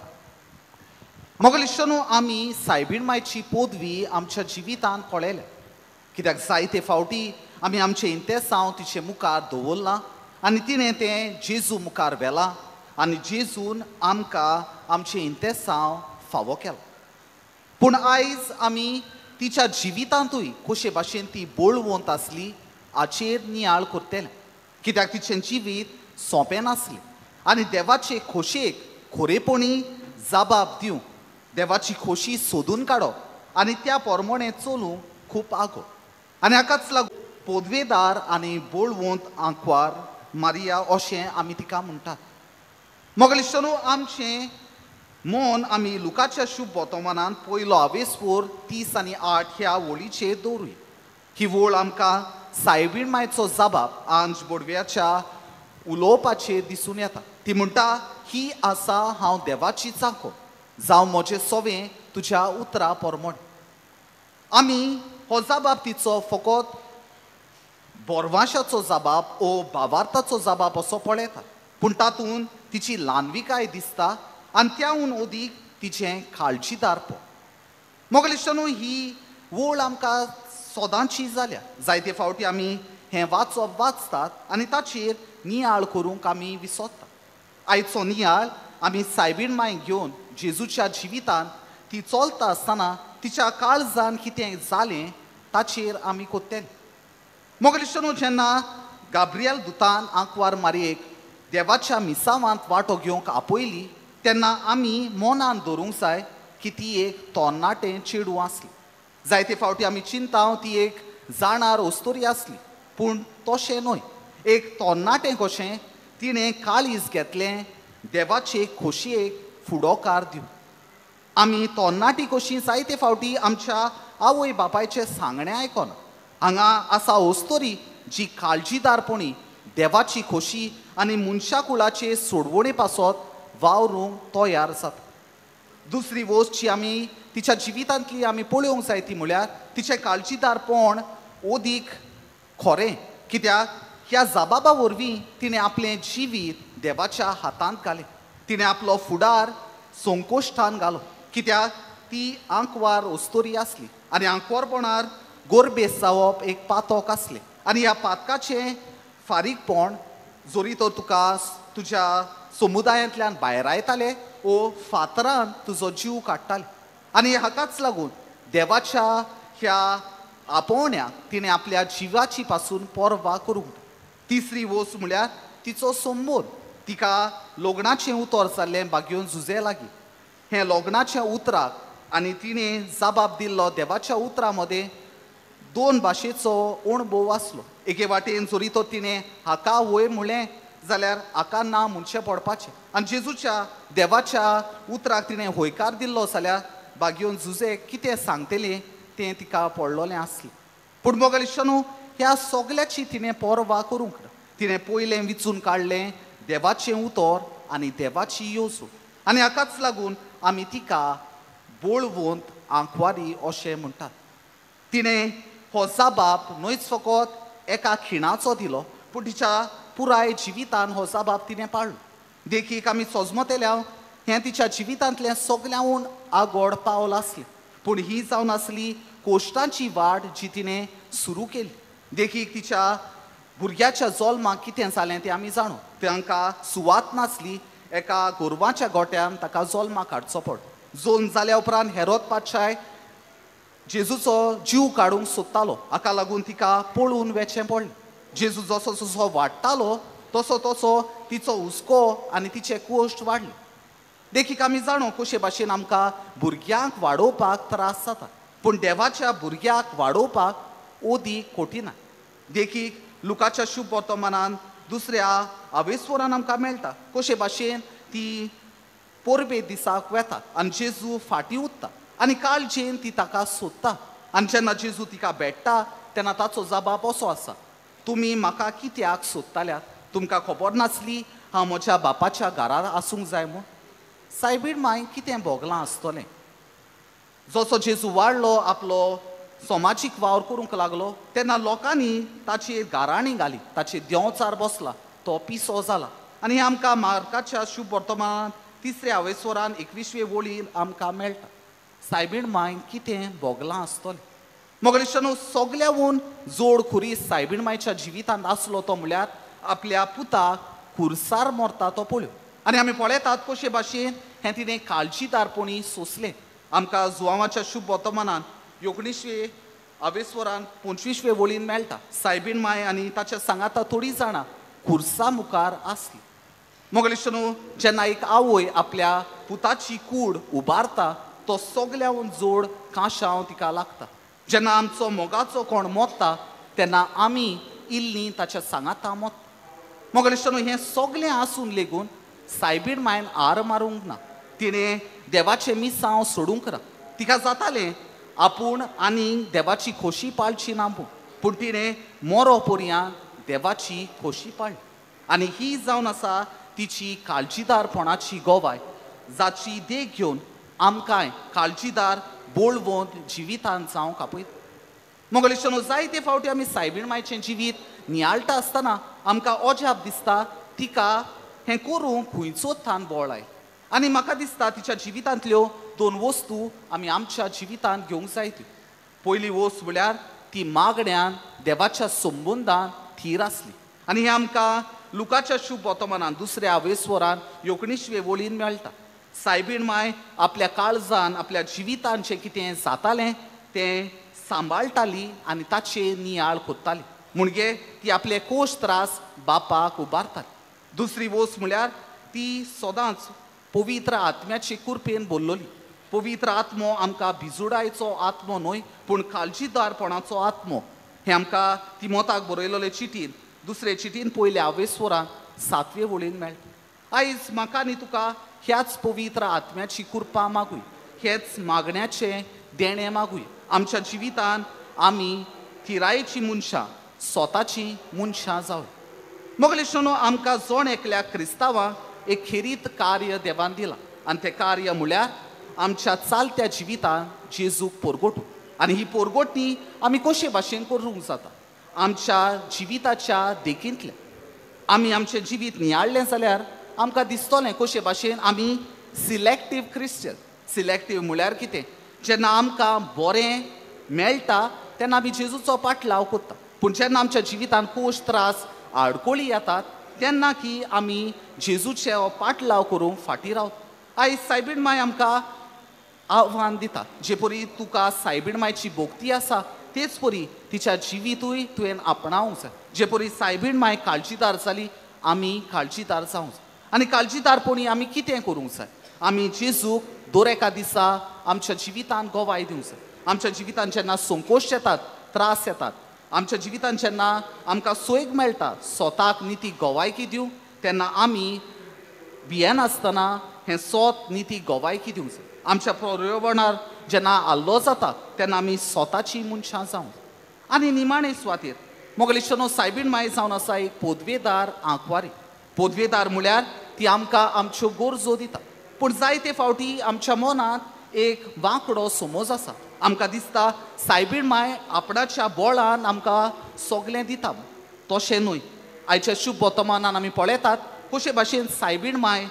मोगलिश्टानो, आमी सायबीण मायची पदवी आमच्या जिवितांत पळयल्या, कित्याक जायते फावटी आमी आमचें इंतेसांव तिचे मुखार दवरलां आनी तिणें तें जेजू मुखार व्हेलां आनी जेजून आमकां आमचें इंतेसांव फावो केलां. पूण आयज आमी तिच्या जिवितांतूय कशे भाशेन ती बळवंत आसली हाचेर नियाळ करतले, कित्याक तिचें जिवीत सोंपें नासलें आनी देवाचे खोशयेक खरेपणी जबाब दिवंक, देवाची खोशी सोदून काडप आनी त्या प्रमाणे चलूंक खूब आगो. आनी हाकाच लागून पोदवेदार आनी बळवंत आंकवार मारिया अशें आमी तिका म्हणटात. मोगलिश्टानो, आमचें मन आमी लुकाच्या शुभ वर्तमानान पयलो आवेसपूर 30 आनी 8 ह्या वळीचेर दवरुया. ही वळ आमकां सायबीण मायचो जबाब आंज बोडव्याच्या उलोवपाचेर दिसून येता. ती म्हणटा, ही आसा हांव देवाची चाको, जावं म्हजें सोवें तुज्या उतरा प्रमाण. आमी हो जबाब तिचो फकत बोरवाशाचो जबाब ओ भावार्थाचो जबाब असो पळयता, पूण तातूंत तिची ल्हानविकाय दिसता आनी त्याहून अदीक तिचें काळजीदारपण. मोगलिश्टानो, ही वळ आमकां सदांची जाल्या. जायते फावटी आमी हें वाचप वाचतात आनी ताचेर नियाळ करूंक आमी विसरतात. आयचो नियाळ आमी सायबीण माय घेवन जेजूच्या जिवितान ती चलता आसतना तिच्या काळजान कितें जालें ताचेर आमी कोत्तले. मोगलिश्टानो, जेन्ना गाब्रियल दुतान आंकवार मारयेक देवाच्या मिसावांत वांटो घेवंक आपयली तेन्ना आमी मनान धरूंक जाय की ती एक तरणाटें चेडूं आसली. जायते फावटी आमी चिंता ती एक जाणार अस्तुरी आसली, पूण तशें न्हय. एक तरणाटें कशें तिणें काळीज घेतलें देवाचे खोशयेक फुडोकार दिवं. आमी तरणाटी कशी जायते फावटी आमच्या आवय बापायचें सांगणें आयकना. हांगा आसा अस्तुरी जी काळजीदारपणी देवाची खोशी आनी मनशा कुळाचे सोडवणे पासत वावरूंक तयार जाता. दुसरी वस्त जी आमी तिच्या जिवितांतली आमी पळोवंक जाय ती म्हळ्यार तिचें काळजीदारपण अदीक खरें, कित्याक ह्या जबाबा वरवीं तिणें आपलें जिवीत देवाच्या हातांत घालें. तिणें आपलो फुडार संकोश्टान घालो, कित्याक ती आंकवार अस्तुरी आसली आनी आंकवारपणार गोरबेस जावप एक पातक आसलें आनी ह्या पातकाचें फारीकपण जरी तर तुका तुज्या समुदायांतल्यान भायरायताले ओ फातरान तुजो जीव काडटाले. आनी हाकाच लागून देवाच्या ह्या आपोवण्याक तिणें आपल्या जिवाची पासून पर्वा करूंक. तिसरी वस्त म्हळ्यार तिचो संबोध. तिका लग्नाचें उतर जाल्लें बागयोन झुजे लागीं. हें लग्नाच्या उतराक आनी तिणें जबाब दिल्लो देवाच्या उतरा मदें दोन भाशेचो अणभव आसलो. एके वाटेन जरी तो तिणें हाका वय म्हणलें जाल्यार हाका ना म्हणचें पडपाचें, आनी जेजूच्या देवाच्या उतराक तिणें हयकार दिल्लो जाल्यार बागयोन जुजे कितें सांगतलें तें तिका पडलोलें आसलें. पूण मोगलिश्टानो, ह्या सगल्याची तिणें पर्वा करूंक ना. तिणें पयलें विचून काडलें देवाचें उतर आनी देवाची येवजण आनी हाकाच लागून आमी तिका बळवंत आंकवारी अशें म्हणटात. तिणें हो जबाब न्हयच फकत एका खिणाचो दिलो, पूण तिच्या पुराय जिवितान हो जबाब तिणें पाळ्ळो. देखीक आमी सोजमतेल्या हें तिच्या जिवितांतलें सगल्यांहून आगोड पावल आसलें, पूण ही जावन आसली कोश्टांची वाट जी तिणें सुरू केली. देखीक तिच्या भुरग्याच्या जल्माक कितें जालें तें आमी जाणो. तांकां सुवात नासली, एका गोरवाच्या गोट्यान ताका जल्माक हाडचो पडलो. जल्म जाल्या उपरांत हेरोद पातशाय जेजूचो जीव काडूंक सोदतालो, हाका लागून तिका पळून वेचें पडलें. जेजू जसो जसो वाडटालो तसो तसो तिचो हुस्को आनी तिचे कोश्ट वाडले. देखीक आमी जाणो कशे भाशेन आमकां भुरग्यांक वाडोवपाक त्रास जाता, पूण देवाच्या भुरग्याक वाडोवपाक ओदीक कोटिना. देखीक लुकाच्या शुभ वर्तमानान दुसऱ्या आवेस्वरान आमकां मेळटा कशे भाशेन ती पोरबे दिसाक वेता आनी जेजू फाटीं उरता आनी काळजेन ती ताका सोदता आनी जेन्ना जेजू तिका भेट्टा तेन्ना ताचो जबाब असो आसा, तुमी म्हाका कित्याक सोदताल्यात? तुमकां खबर नासली हांव म्हज्या बापाच्या घरा आसूंक जाय म्हूण? सायबीण माय कितें भोगलां आसतलें. जसो जेजू वाडलो, आपलो समाजीक वावर करूंक लागलो तेन्ना लोकांनी ताचेर गाराणी घाली, ताचेर देंवचार बसला, तो पिसो जाला. आनी हें आमकां मार्काच्या शुभ वर्तमानान तिसऱ्या आवेस्वरान 21वे वळीन आमकां मेळटा. सायबीण माय कितें भोगलां आसतलें. मोगलिश्टानो सगल्याहून जोड खुरीस सायबीण मायच्या जिवितांत आसलो तो म्हळ्यार आपल्या पुताक खुरसार मरता तो पळयो. आनी आमी पळयतात कशे भाशेन हें तिणें काळजीदारपणी सोंसलें. आमकां जुवांवाच्या शुभ वर्तमानान 19वे आवेस्वरान 25वे वळीन मेळटा. सायबीण माय आनी ताच्या सांगाता थोडीं जाणां खुरसा मुखार आसली. मोगलिश्टानो जेन्ना एक आवय आपल्या पुताची कूड उबारता तो सगल्याहून जोड कांशांव तिका लागता. जेन्ना आमचो मोगाचो कोण मोत्ता तेन्ना आमी इल्लीं ताच्या सांगाता मोत्ता. मोगलिश्टानो हें सगळें आसून लेगून सायबीण मायन आर मारूंक ना, तिणें देवाचें मिसांव सोडूंक ना. तिका जातालें आपूण आनी देवाची खोशी पाळची ना पूण तिणें मोरो पर्यंत देवाची खोशी पाळली. आनी ही जावन आसा तिची काळजीदारपणाची गोवाय, जाची देख घेवन आमकांय काळजीदार बोळवंत जिवितान जावंक आपयता. मोगलिश्टानो जायते फावटी आमी सायबीण मायचें जिवीत नियाळटा आसतना आमकां अजाप दिसता तिका हें करूंक खंयचो थान बळ आयलो. आनी म्हाका दिसता तिच्या जिवितांतल्यो दोन वस्तू आमी आमच्या जिवितांत घेवंक जाय त्यो. पयली वस्त म्हळ्यार ती मागण्यान देवाच्या संबंदान थीर आसली. आनी हें आमकां लुकाच्या शुभ वर्तमानान दुसऱ्या आवेस्वरान 19वे वळीन मेळटा. सायबीण माय आपल्या काळजान आपल्या जिवितान जें कितें जातालें तें सांबाळटाली आनी ताचे नियाळ कोत्ताली, म्हणजे ती आपले कोश त्रास बापाक उबारताली. दुसरी वस्त म्हळ्यार ती सदांच पवित्र आत्म्याचे कुरपेन बोल्लोली. पवित्र आत्मो आमकां भिजुडायचो आत्मो न्हय पूण काळजीदारपणाचो आत्मो. हें आमकां तिमोताक बरयलेले चिटीन दुसरे चिटीन पयल्या आवेस्वरान 7वे वळीन मेळटा. आयज म्हाका आनी तुका ह्याच पवित्र आत्म्याची कृपा मागूय, हेच मागण्याचें देणें मागूय. आमच्या जिवितान आमी थिरायेची मनशां, स्वताची मनशां जावया. मोगलिश्टानो आमकां जण एकल्या क्रिस्तांवाक एक खेरीत कार्य देवान दिलां आनी तें कार्य म्हळ्यार आमच्या चालत्या जिवितान जेजूक पोरगोटू. आनी ही पोरगोटणी आमी कशे भाशेन करूंक जाता? आमच्या जिविताच्या देखींतल्या. आमी आमचें जिवीत नियाळ्ळें जाल्यार आमकां दिसतलें कशे भाशेन आमी सिलेक्टीव क्रिश्चन. सिलेक्टीव म्हळ्यार कितें? जेन्ना आमकां बरें मेळटा तेन्ना आमी जेजूचो पाटलाव करता, पूण जेन्ना आमच्या जिवितान कोश त्रास आडकोळी येतात तेन्ना की आमी जेजूचे पाटलाव करूंक फाटीं रावता. आयज सायबीण माय आमकां आव्हान दिता, जे परी तुका सायबीण मायची भोक्ती आसा तेच परी तिच्या जिवितूय तुवें आपणावंक जाय. जे परी सायबीण माय काळजीदार जाली आमी काळजीदार जावंक जाय. आनी काळजीदारपणी आमी कितें करूंक जाय? आमी जेजूक दर एका दिसा आमच्या जिवितान गोवाय दिवंक जाय. आमच्या जिवितान जेन्ना संकोश येतात, त्रास येतात, आमच्या जिवितान जेन्ना आमकां सोयग मेळटा स्वताक निती गोवायकी दिवंक तेन्ना आमी भियेनासतना हें स्वत निती गोवायकी दिवंक जाय. आमच्या पर्यावरणार जेन्ना आल्लो जाता तेन्ना आमी स्वताची मनशां जावंक. आनी निमाणे सुवातेर मोगलिश्टानो सायबीण माय जावन आसा एक पोदवेदार आंकवारी. पोदवेदार म्हळ्यार ती आमकां आमच्यो गरजो दिता, पूण जायते फावटी आमच्या मनांत एक वांकडो समज आसा. आमकां दिसता सायबीण माय आपणाच्या बोळान आमकां सगळें दिता, तशें न्हय. आयच्या शुभ वर्तमानान आमी पळयतात कशे भाशेन सायबीण माय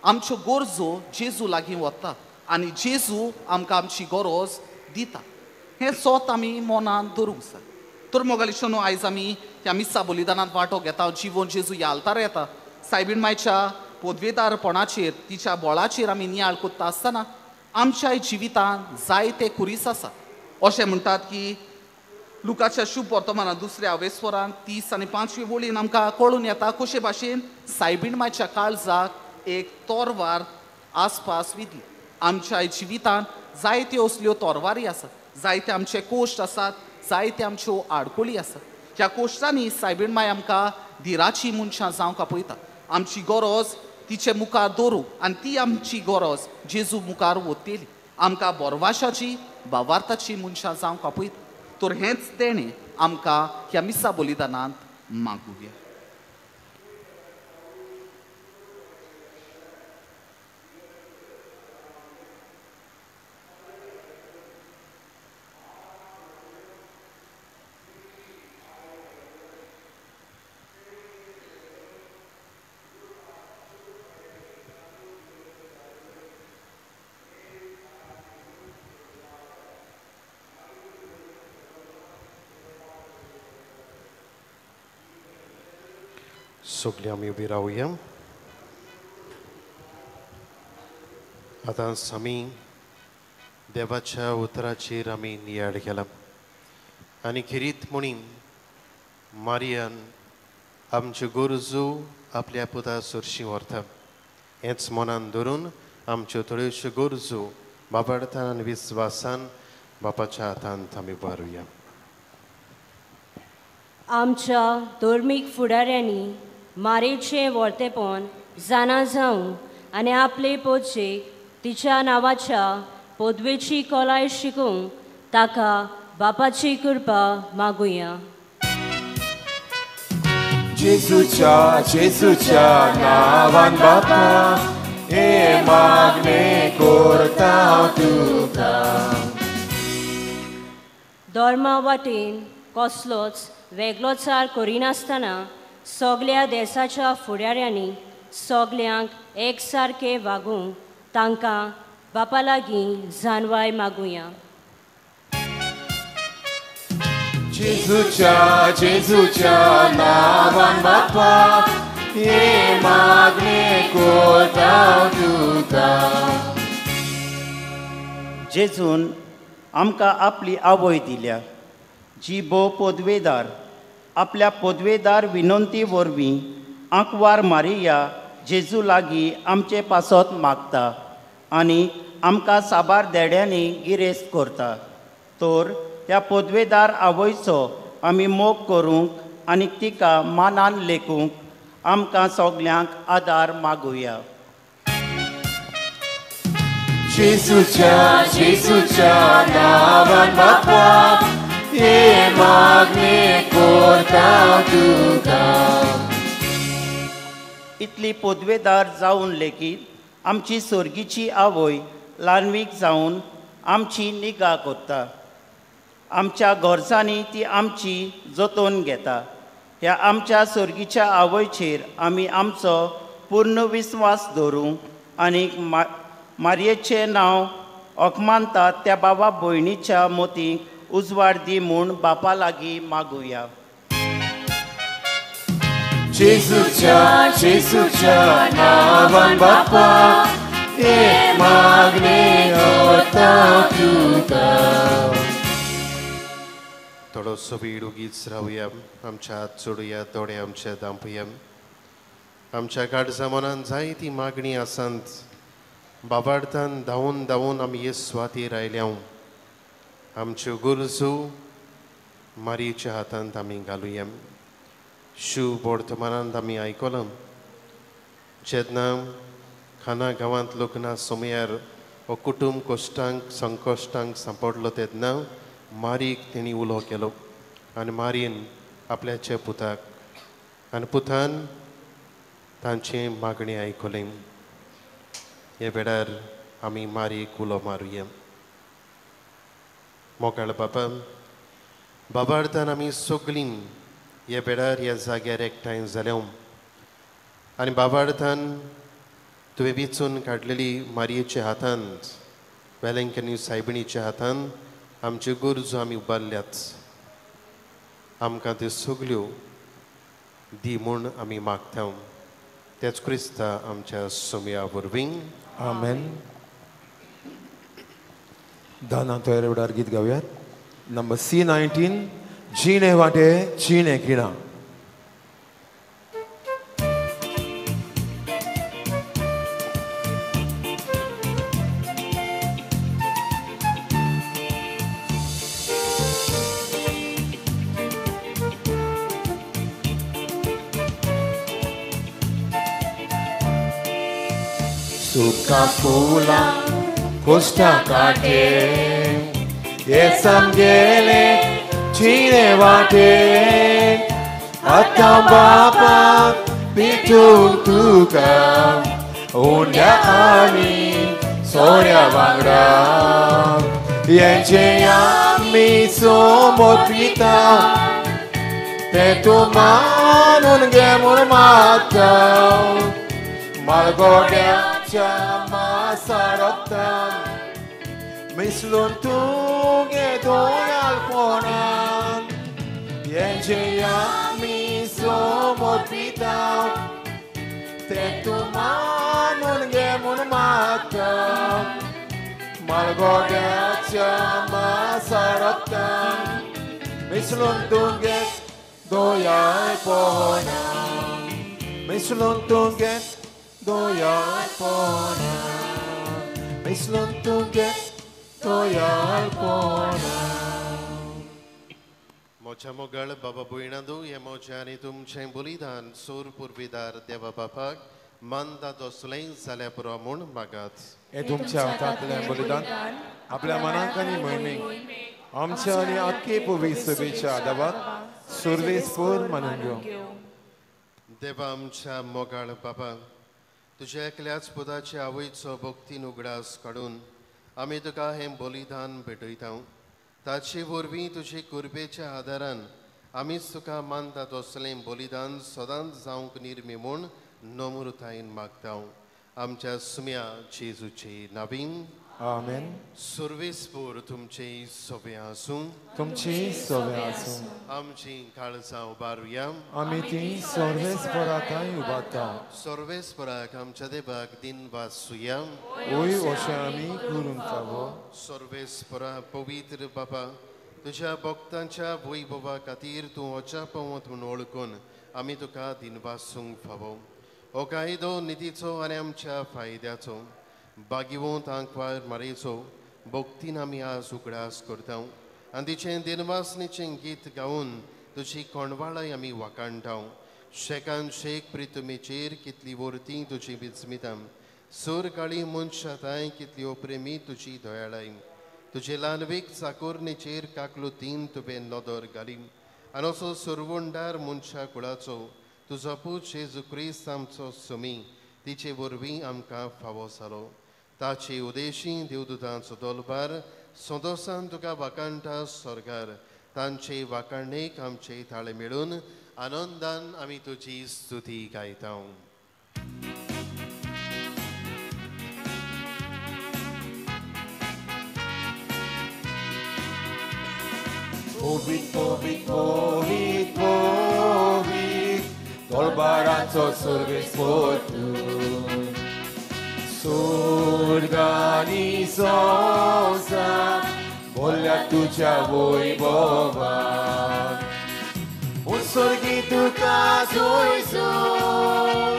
आमच्यो गरजो जेजू लागीं वता आनी जेजू आमकां आमची गरज दिता. हें सोत आमी मनान धरूंक जाय. तर मोगालिश्टानो आयज आमी ह्या मिसा बलिदानांत वांटो घेता, जिवन जेजू ह्या आल्तार येता. सायबीण मायच्या पोदवेदारपणाचेर तिच्या बोळाचेर आमी नियाळ करता आसतना आमच्या जिवितांत जायते खुरीस आसा. अशें म्हणटात की लुकाच्या शुभ वर्तमानांत दुसऱ्या आवेस्वरान 30 आनी 5वे वळीन आमकां कळून येता कशे भाशेन सायबीण मायच्या काळजाक एक तोरवार आसपास विधली. आमच्या जिवितांत जायत्यो असल्यो तोरवारी आसात, जायते आमचे कोश्ट आसात, जायते आमच्यो आडकोळी आसा. ह्या कोश्टांनी सायबीण माय आमकां धिराची मनशां जावंक आपयता. आमची गरज तिचे मुखार दवरूं आनी ती आमची गरज जेजू मुखार वतली. आमकां बोरवाशाची भावार्थाची मनशां जावंक आपयता. तर हेंच तेणें आमकां ह्या मिसा बलिदानांत मागुया. सगळीं आमी उबी रावया. आतां आमी देवाच्या उतराचेर आमी नियाळ केला आनी खेरीत म्हणी मारियान आमच्यो गरजो आपल्या पुता सरशी व्हरता. हेंच मनान धरून आमच्यो थोड्योश्यो गरजो बाबार्थान आनी विस्वासान बापाच्या हातांत आमी उबारुया. आमच्या धर्मीक फुडाऱ्यांनी मारेचें वर्तेपण जाणा जावं आनी आपले पोचेक तिच्या नांवाच्या पदवेची खोलाय शिकूंक ताका बापाची कृपा मागुया. जेजूच्या जेजूच्या नांवान बापा हे मागणें करता हांव तुका. धर्मा वाटेन कसलोच वेगळोचार करिनासतना सगल्या देसाच्या फुडाऱ्यांनी सगल्यांक एकसारकें वागूंक तांकां बापा लागीं जानवाय मागुया. जेजूच्या जेजूच्या नांवान बापा हे मागणें करता हांव तुका. जेजून आमकां आपली आवय दिल्या जी भोव पदवेदार. आपल्या पदवेदार विनंती वरवीं आंकवार मारिया जेजू लागीं आमचे पासत मागता आनी आमकां साबार देड्यांनी गिरेस्त करता. तर ह्या पदवेदार आवयचो आमी मोग करूंक आनी तिका मानान लेखूंक आमकां सगल्यांक आदार मागुया. जेजूच्या जेजूच्या नांवान बापा हे मागणें करता हांव तुका. इतली पदवेदार जावन लेगीत आमची सर्गीची आवय ल्हानवीक जावन आमची निगा करता. आमच्या गरजांनी ती आमची जतोवन घेता. ह्या आमच्या सर्गीच्या आवयचेर आमी आमचो पूर्ण विस्वास दवरूंक आनी मारयेचें नांव अकमानतात त्या बाबा भयणीच्या मोतींक उजवाड दी म्हूण बापा लागीं मागुया. जेजूच्या जेजूच्या नांवान बापा हे मागणें करता हांव तुका. थोडोसो वेळ उगीच रावया. आमच्या हात सोडुया, दोळे आमचे धांपुया. आमच्या काळजा मनान जायती मागणी आसात. बाबार्थान धांवून धांवून आमी हे सुवातेर आयल्या. आमच्यो गरजो मारयेच्या हातांत आमी घालुया. शुभ वर्तमानांत आमी आयकलां जेन्ना खाना गांवांत लग्ना समयार हो कुटुंब कश्टांक संकश्टांक सांपडलो तेन्ना मारीक तेणी उलो केलो आनी मारीन आपल्याच्या पुताक आनी पुतान तांचें मागणें आयकलें. हे वेळार आमी मारीक उलो मारुया. मोगाळ बाबा, बाबार्थान आमी सगळीं ह्या वेळार ह्या जाग्यार एकठांय जाल्या आनी बाबार्थान तुवें वेंचून काडलेली मारयेच्या हातांत, वेलंकनी सायबिणीच्या हातांत आमच्यो गरजो आमी उबारल्यात. आमकां त्यो सगल्यो दी म्हूण आमी मागता. तेच क्रिस्ता आमच्या सोमया वरवीं. आमेन. दाना तयार वेळार गीत गावयात. नंबर C19, जिणे वाटे जिणे किणा. सुखा फुलां कोश्टा काटे हे सामगेले चिरे वाटे आतां बापा पिटूंक तुका उंड्या आनी सोऱ्या वांगडा हेंचे आमी सोमोत पिता तें तूं मानून घे म्हूण मागता मालगोड्याच्या मासा रोगतान मिसळून तुगे दोयालपणान हेंचे आमी सोमोत पिता तें तूं मानून घे म्हूण मागता मालगोड्याच्या मासा रोगतान मिसळून तुगे दोयालपणान मिसळून तुगे दोयालपणान मिसळून तुगे दोयालपणान. मोच्या मोगाळ बाबा भयणांनो, हें म्हजें आनी तुमचें बलिदान सोर पुर्वेदार देवा बापाक मानता तसलें जाल्यार पुरो म्हूण मागात. हें तुमच्या हातांतलें बलिदान आपल्या मनाक आनी मोहिमेक आमच्या आनी आख्खे पवित्र सभेच्या आदाबाक सुर्वेस पूर मानून घेवं. देवा आमच्या मोगाळ बाबा, तुज्या एकल्याच पुताचे आवयचो भक्तीन उगडास काडून आमी तुका हें बलिदान भेटयता. ताचे वरवीं तुजे कुरबेच्या आदारान आमीच तुका मानता तसलें बलिदान सदांच जावंक निर्मी म्हूण नम्रतायेन मागता. आमच्या सुम्या जेजूचे नावीन आमेन. सुर्वेसपूर तुमचे सोबे आसूं. तुमची सोबे आसूं. आमची काळजां उबारुया. आमी ती सर्वेस्पराकाय उबारता. सर्वेस्पराक आमच्या देवाक दिन वासुया. ओय अशें आमी करूंक फावो. सर्वेस्परा पवित्र बाबा, तुज्या भक्तांच्या वैभवा खातीर तूं अजापवंत म्हूण वळखून आमी तुका दिनवासूंक फावो. हो कायदो नितीचो आनी आमच्या फायद्याचो बागिवंत आंकवार मारेचो भक्तीन आमी आज उगडास करता आनी तिचें दिनवासनेचें गीत गावन तुजी कोणवाळाय आमी वाखाणटा. शेकान शेक प्रितुमेचेर कितली वर्ती तुजी बिजमितां, सूर काळी मनशाताय कितली प्रेमी तुजी दयाळाय. तुजे ल्हानवीक चाकोरणेचेर काकलो तीन तुवें नदर घाली आनी असो सुरवंडार मनशा कुळाचो तुजो पूत जेजू क्रिस्त आमचो सुमी तिचे वरवीं आमकां फावो जालो. ताचे उदेशी देवदूतांचो दोलबार संतोसान तुका वाखाणटा स्वर्गार. तांचे वाखाणेक आमचे ताळे मेळून आनंदान आमी तुजी स्तुती गायता. पवित्र पवित्र पवित्र पवित्र दरबाराचो सर्वेस्पर तूं, स्वर्ग आनी संवसार भरल्या तुज्या वैभवान. उत्सर्गी तुका जोय जोय,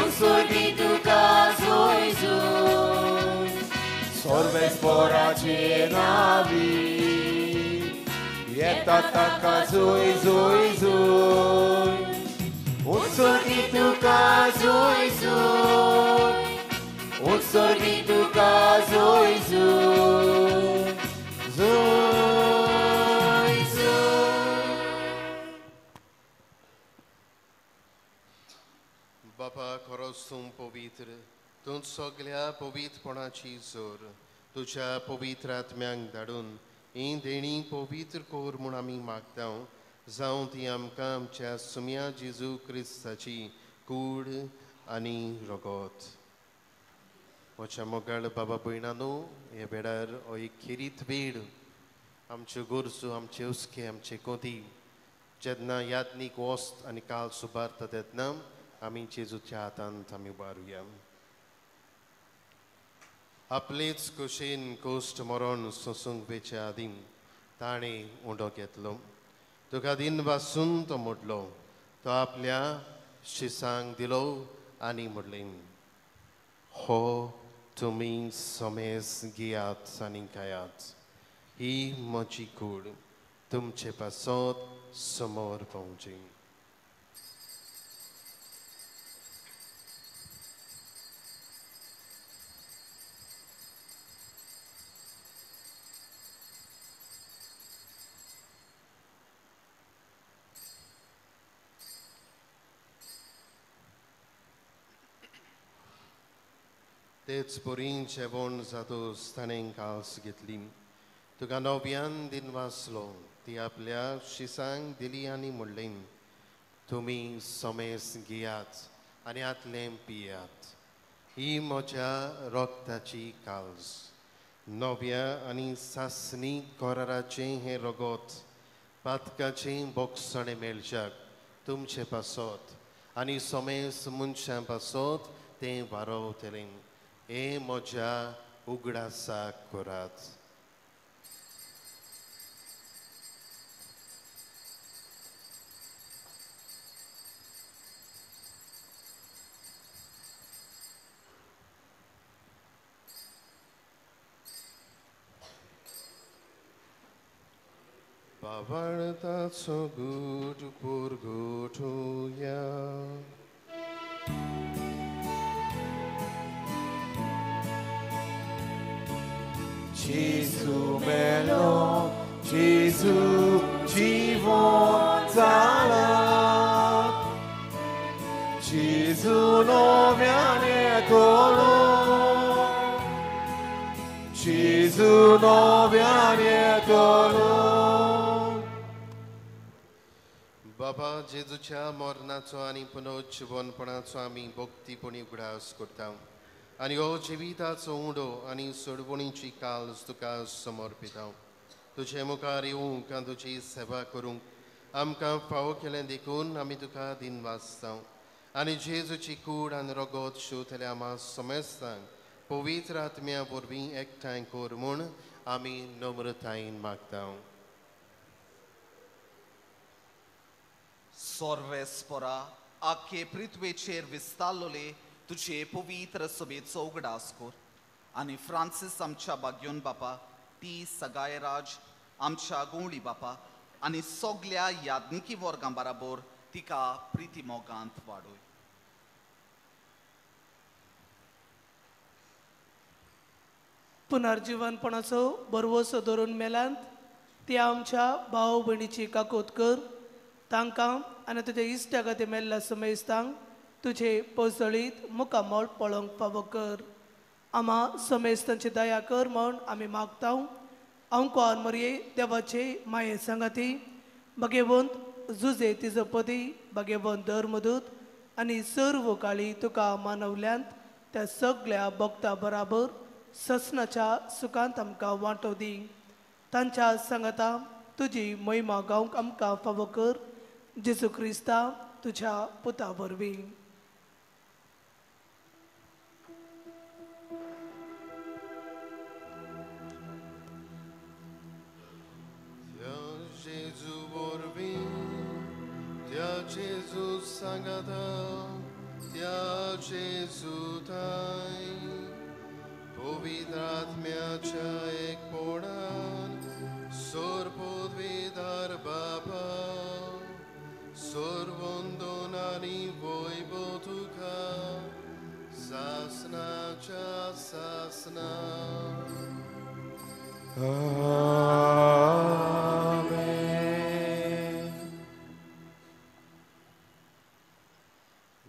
उत्सर्गी तुका जोय जोय, सर्वेस्पराचे नावी येता ताका जोय जोय जोय. उत्सर्गी तुका जोय जोय, उत्सर्गी तुका जोय जोय, जोय जोय. बापा खरोच तूं पवित्र, तूं सगल्या पवित्रपणाची जोर तुज्या पवित्र आत्म्यांक धाडून ही देणी पवित्र कर म्हूण आमी मागता. जावं ती आमकां आमच्या सुम्या जेजू क्रिस्ताची कूड आनी रगत. म्हज्या मोगाळ बाबा भयणांनो, हे वेळार हो एक खेरीत वेळ आमच्यो गरजो, आमचे हुस्के, आमचे कोती जेन्ना यादनीक वस्त आनी काल सुबारता तेन्ना आमी जेजूच्या हातांत आमी उबारुया. आपलेच कुशीन कोश्ट मरण सोसूंक वेचे आदीं ताणें उंडो घेतलो. तुका दिन वासून तो मोडलो, तो आपल्या शिसांक दिलो आनी म्हणलें, हो तुमी समेस घेयात आनी खायात, ही म्हजी कूड तुमचे पासत समोर पावची. तेच परी जेवण जातूच ताणें कास घेतली, तुका नव्यान दिन वाचलो, ती आपल्या शिसांक दिली आनी म्हणलें, तुमी समेस घेयात आनी आतलें पियात, ही म्हज्या रगताची काल्स, नव्या आनी सासणी कराराचें हें रगत पातकाचें बोगसणें मेळच्याक तुमचे पासत आनी समेस मनशां पासत तें वारोवतलें, हें म्हज्या उगडासाक करात. भावार्थाचो गूट पुरगोठोया. जेजू मेलो, जेजू जिवोन जाला, जेजू नव्यान येतलो, जेजू नव्यान येतलो. बाबा जेजूच्या मरणाचो आनी पुनर्जिवनपणाचो आमी भक्तीपणी उगडास करता आनी हो जिविताचो उंडो आनी सोडवणीची काल्स तुका समर्पिता. तुजे मुखार येवंक आनी तुजी सेवा करूंक आमकां फावो केलें देखून आमी तुका दिनवासता आनी जेजूची कूड आनी रगत शिंवतल्या आमा समेस्तांक पवित्र आत्म्या वरवीं एकठांय कर म्हूण आमी नम्रतायेन मागता. सर्वेस्परा आखे पृथ्वेचेर विस्तारलोले तुझे पवित्र सभेचो उगडास कर आनी फ्रांसीस आमच्या बाग्योन बापा, टी सगायराज आमच्या गवळी बापा आनी सगल्या याज्ञिकी वर्गां बराबर तिका प्रिती मोगांत वाडय. पुनर्जीवनपणाचो भरवसो धरून मेलांत ती आमच्या भाव भयणीची काकोत कर, तांकां आनी तुज्या इश्टा खातीर मेल्ल्या समेस्तांक तुजे पसळीत मुखामळ पळोवंक फावो कर. आमा समेस्तांची दया कर म्हूण आमी मागता. अंकुर मरये देवाचे माये सांगाती भगेवंत जुजे तिजपदी भगेवंत धर्मदूत आनी सर्व काळी तुका मानवल्यांत त्या सगळ्या भक्ता बराबर ससनाच्या सुखांत आमकां वांटो दी. तांच्या सांगाता तुजी महिमा गावंक आमकां फावो कर, जेजू क्रिस्ता तुझ्या पुता वरवीं. जेजू वरवीं, त्या जेजू सांगाता, त्या जेजू थांय पवित्र आत्म्याच्या एकपणान सर्वपदवीधर बापा, सर्वंदन आनी वैभव तुका सासनाच्या सासना. आमेन.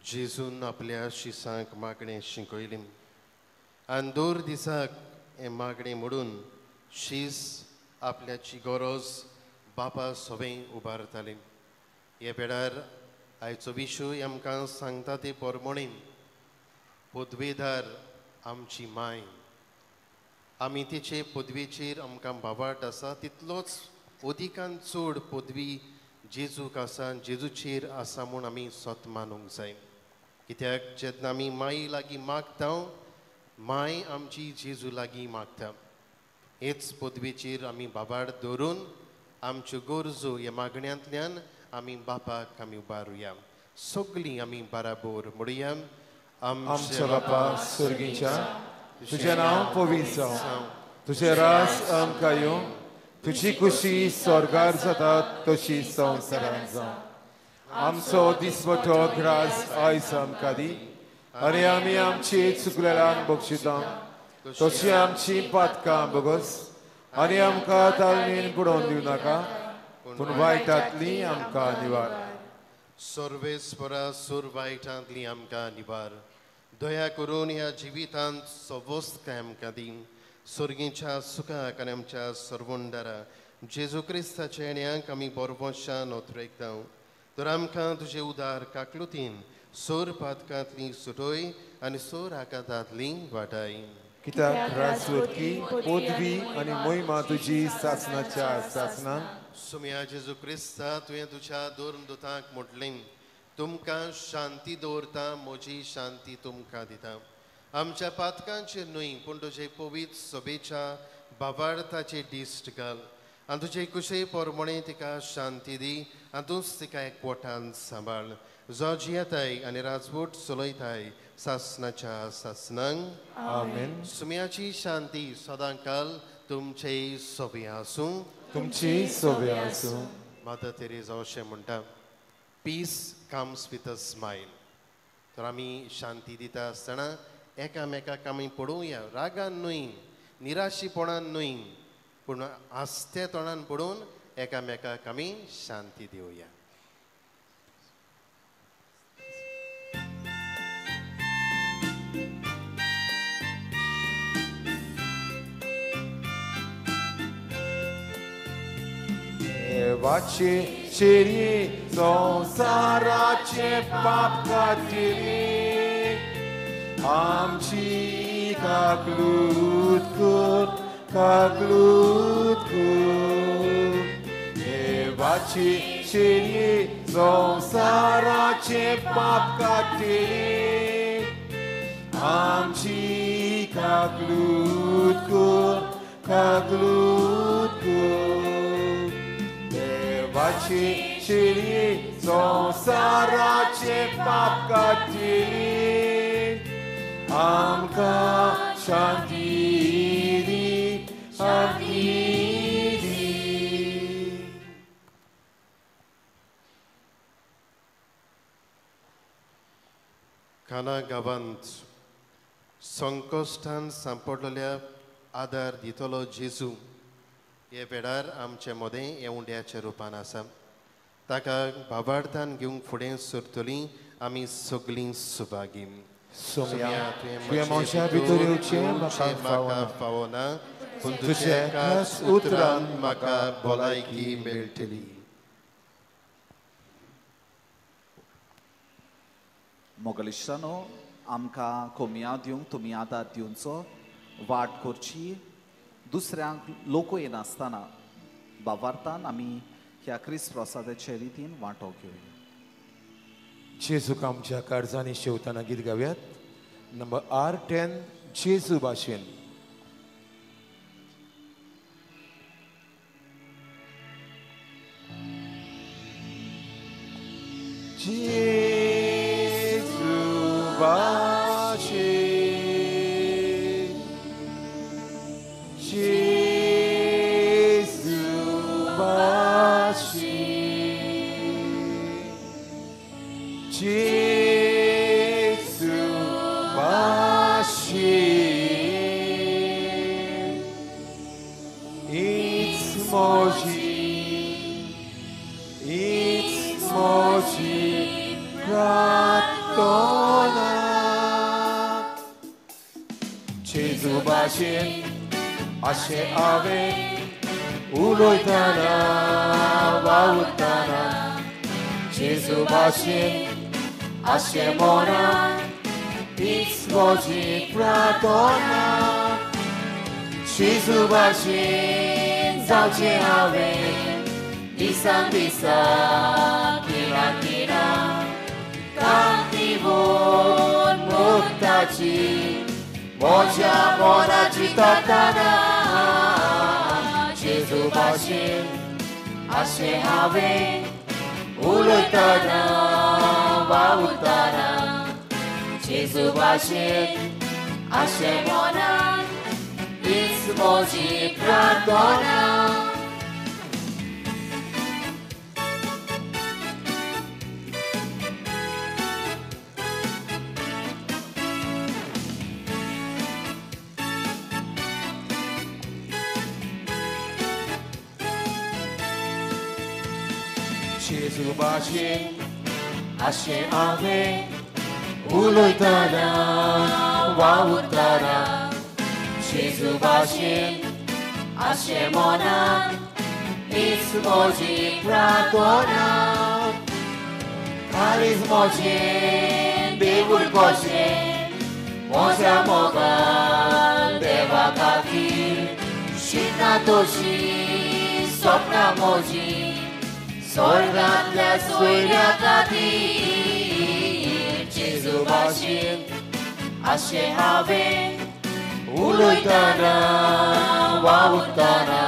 जेजून आपल्या शिसांक मागणें शिकयलें आनी दर दिसाक हें मागणें म्हणून शीस आपल्याची गरज बापा सवें उबारताली. हे वेळार आयचो विशय आमकां सांगता ते प्रमाणे पदवेदार आमची माय, आमी तिचे पदवेचेर आमकां भावार्थ आसा तितलोच अदिकान चड पदवी जेजूक आसा, जेजूचेर आसा म्हूण आमी सत मानूंक जाय. कित्याक जेन्ना आमी माई लागीं मागता, माय आमची जेजू लागीं मागता. हेच पदवेचेर आमी बाबार धरून आमच्यो गरजो ह्या मागण्यांतल्यान आमी बापाक आमी उबारुया. सगळीं आमी बराबर म्हणुया. आमच्या बापा स्वर्गीच्या, तुजें नांव पवित्र जावं, तुजें रास आमकां येवं, तुजी खुशी स्वर्गार जाता तशी संवसारांत जावं. आमचो दिसवटो ग्रास आयज आमकां दी आनी आमी आमची चुकलेल्यांक बक्षिता तशी आमची पातकां बगस आनी आमकां तालमेन बुडोवन दिवं नाका, पूण वायटांतली आमकां निवार. सर्वेस्परा सुर वायटांतली आमकां निवार. दया करून ह्या जिवितांत सवस्तकाय आमकां दी. सर्गीच्या सुखाक आनी आमच्या सर्वोंडारा जेजू क्रिस्ताच्या येण्याक आमी बरवशान नोतरेकता. तर आमकां तुजे उदार काकलुतीन सोर पातकांतली सुटोय आनी सोर आकांतांतली वाटाय. कित्याक राजवटकी पदवी आनी मोहिमा तुजी सासनाच्या सासना. सुम्या जेजू क्रिस्ता, तुवें तुज्या दोन दुतांक म्हटलें, तुमकां शांती दवरता, म्हजी शांती तुमकां दिता. आमच्या पातकांचेर न्हय पूण तुजे पवित्र सभेच्या बाबार्थाचे दिश्ट घाल आनी तुजे कुशे पोरमणे तिका शांती दी आनी तूंच तिका एकवटान सांबाळ, जो जियेताय आनी राजवट चलयताय सासनाच्या सासनांक. आमेन. सुम्याची शांती सदांकाल तुमचे सोबे आसूं. तुमची सोबे आसूं. मादर तेरेजा अशें म्हणटा, peace comes with a smile. तर आमी शांती दिता आसतना एकामेकाक आमी पळोवया, रागान न्हय, निराशीपणान न्हय, पूण आस्ते तोंडान पडून एकामेकाक आमी शांती दिवया. देवाचे चेरी संवसाराचे पाप काडटली, आमची काकलूत कर, काकलूत कर. देवाचे चेरी संवसाराचे पाप काडटली, आमची काकलूत कर, काकलूत कर. देवाची चेरी संवसाराचे पाप काडटली, आमकां शांती दी, शांती दी. काना गांवांत संकश्टान सांपडलेल्या आदार दितलो जेजू हे वेळार आमचे मदें येवंड्याच्या रुपान आसा. ताका भावार्थान घेवंक फुडें सरतली आमी सगळीं सुभागी. सोम्या, तुवें म्हज्या भितर येवचें म्हाका फावना, पूण तुज्या एकाच उतरान म्हाका भलायकी मेळटली. मोगलिश्टानो, आमकां कोमया दिवंक तुमी आदार दिवचो, वाट करची, दुसऱ्यांक लोक येनासतना बावार्थान आमी ह्या क्रिस्त प्रसादाचे रितीन वांटो घेवया. जेजूक आमच्या काळजांनी शेवताना गीत गावयात. नंबर R10, जेजू भाशेन. जेजू भाशेन, जेजू भाशेन, जेजू भाशेन, it's म्हजी, it's म्हजी प्रार्थना. जेजू भाशेन अशें हांवें उलयतना वावुरतना, जेजू भाशेन अशें मनान हीच म्हजी प्रार्थना. जेजू भाशेन जावचें हांवें दिसान दिसा खिणा खिणा, कांती वोन मुक्ताची म्हज्या मनाची ताताना. जेजू भाशेन अशें हांवें उलयतना वावुरतना, जेजू भाशेन अशें मनान हीच म्हजी प्रार्थना. जेजू भाशेन अशें हांवें उलयतना वावुरतना जेजू भाशेन आशे मनान हीच म्हजी प्रार्थना काळीज म्हजें देवूळ कशें म्हज्या मोगान देवा खातीर शिकना तशी सपनां म्हजी स्वर्गांतल्या सोयऱ्या खातीर जेजू भाशेन आशें हांवें उलयतना वावुरतना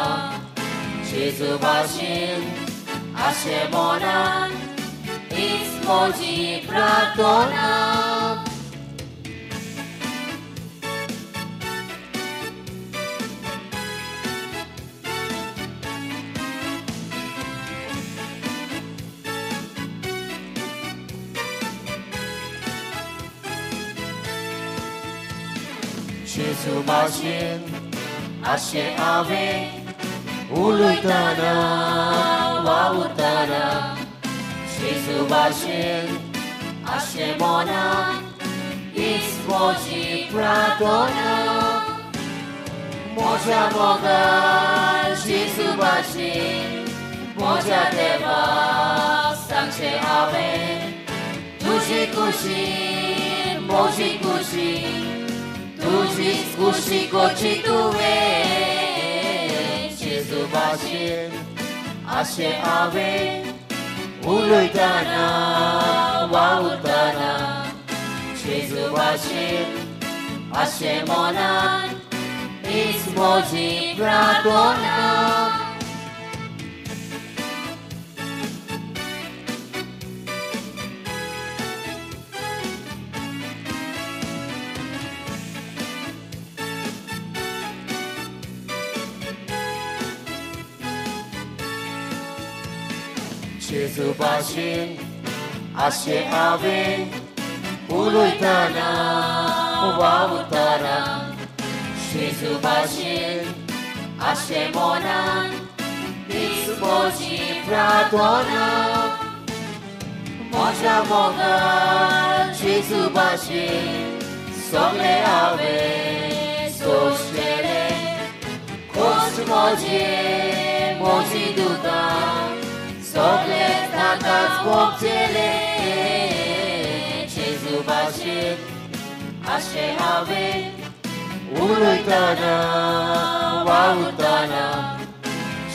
जेजू भाशेन आशें मनान हीच म्हजी प्रार्थना. जेजू भाशेन आशें हांवें उलयतना वावुरतना जेजू भाशेन आशें मनान हीच म्हजी प्रार्थना म्हज्या मोगान जेजू भाशेन म्हज्या देवाक सांगचें हांवें तुजी खुशी म्हजी खुशी तुजीच खुशी करची तुवें जेजू भाशेन आशें हांवें उलयतना वावुरतना जेजू भाशेन आशें मनान हीच म्हजी प्रार्थना. जेजू भाशेन आशें हांवें उलयतना वावुरतना जेजू भाशेन आशें मनान हीच म्हजी प्रार्थना म्हज्या मोगान जेजू भाशेन सगळें हांवें सोंसलेलें खोस म्हजे म्हजी दुकां सगळें ताकाच भोगचेलें जेजू भाशेन आशें हांवें उलयतना वावुरतना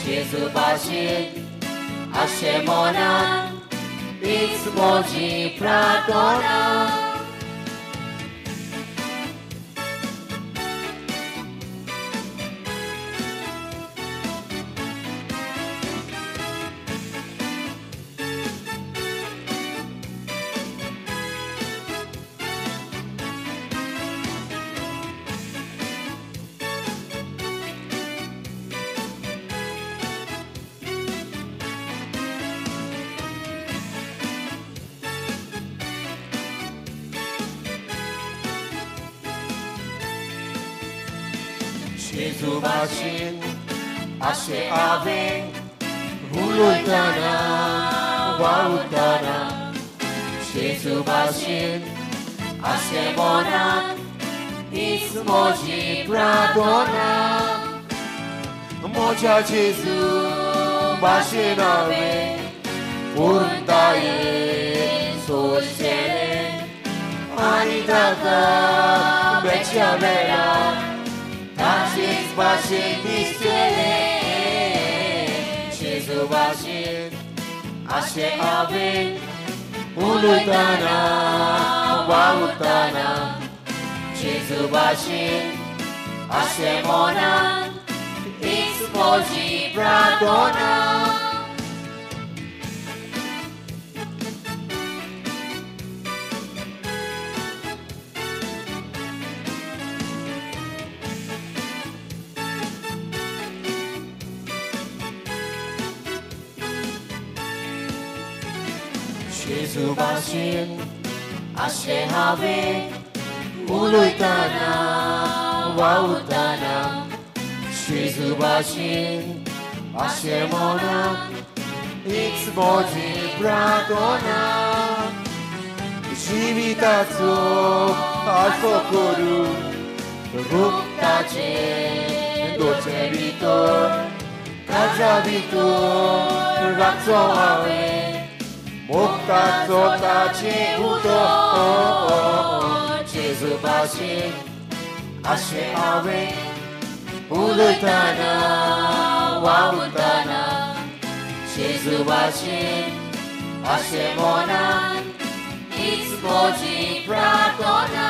जेजू भाशेन आशें मनान हीच म्हजी प्रार्थना. जेजू भाशेन आशें हांवें उलयतना वावुरतना जेजू भाशेन आशें मनान हीच म्हजी प्रार्थना म्हज्या जेजू भाशेन हांवें पूर्णतायेन सोंसचेलें आनी ताका मेळच्या वेळार ताचेच भाशेन दिसचेलें जेजू भाशेन आशें हांवें उलयतना वावुरतना जेजू भाशेन आशें मनान हीच म्हजी प्रार्थना. जेजू भाशेन आशें हांवें उलयतना वावुरतना जेजू भाशेन आशें मनान हीच म्हजी प्रार्थना. जिविताचो आसो करूं रुक्ताचे दोचे भितर काजा भितर राखचो हांवें मुक्ताचो ताचें उदक जेजू भाशेन अशें हांवें उलयतना वावुरतना जेजू भाशेन अशें मनान हीच म्हजी प्रार्थना.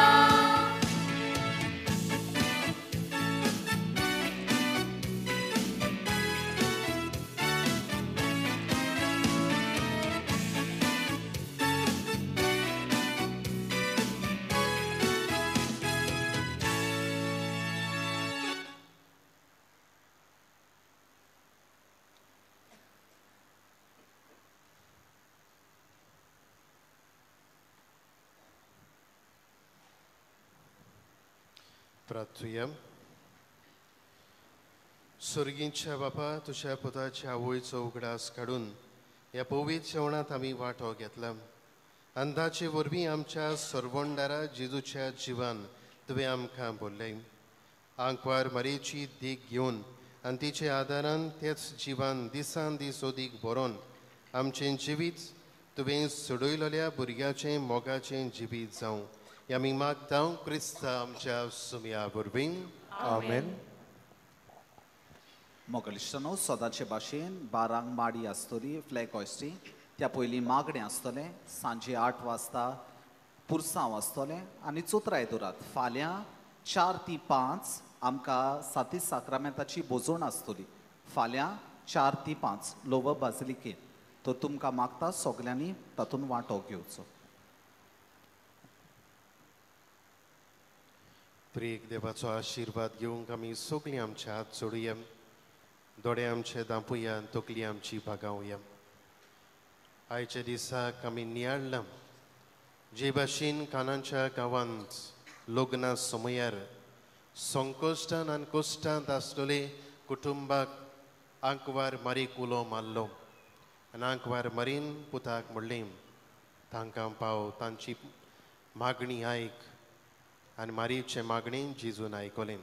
प्रार्थुया. स्वर्गींच्या बापा, तुज्या पुताच्या आवयचो उगडास काडून ह्या पवित्र जेवणांत आमी वांटो घेतला. अंदाचे वरवीं आमच्या सरवणदारा जेजूच्या जिवान तुवें आमकां बोल्लें. आंकवार मारयेची देख घेवन आनी तिचे आदारान तेच जिवान दिसान दीस अदीक बरोवन आमचें जिवीत तुवें सोडयलेल्या भुरग्याचें मोगाचें जिवीत जावं. आमी मागता क्रिस्ता आमच्या सुमया वरवीं. आमेन. मोगलिश्टानो, सदांचे भाशेन 12 माडी आसतली फ्लॅग हॉयस्टिंग. त्या पयलीं मागणें आसतलें. सांजे 8 वाजता पुरसांव आसतलें आनी चोत्राय दवरात. फाल्यां 4 ते 5 आमकां साती साक्रामेंताची भोजवण आसतली. फाल्यां 4 ते 5 लोवर बाजिलिकेंत. तर तुमकां मागता सगल्यांनी तातूंत वांटो घेवचो. प्रिय देवाचो आशिर्वाद घेवंक आमी सगळीं आमचे हात जोडुया, दोळे आमचे दांपुया, तकली आमची भागावया. आयच्या दिसाक आमी नियाळ्ळां जे भाशेन कानाच्या गांवांत लग्ना समयार संकश्टान आनी कश्टांत आसलेले कुटुंबाक आंकवार मारीक उलो मारलो आनी आंकवार मारीन पुताक म्हणलें, तांकां पाव, तांची मागणी आयक. आनी मारीचे मागणी जेजून आयकलें.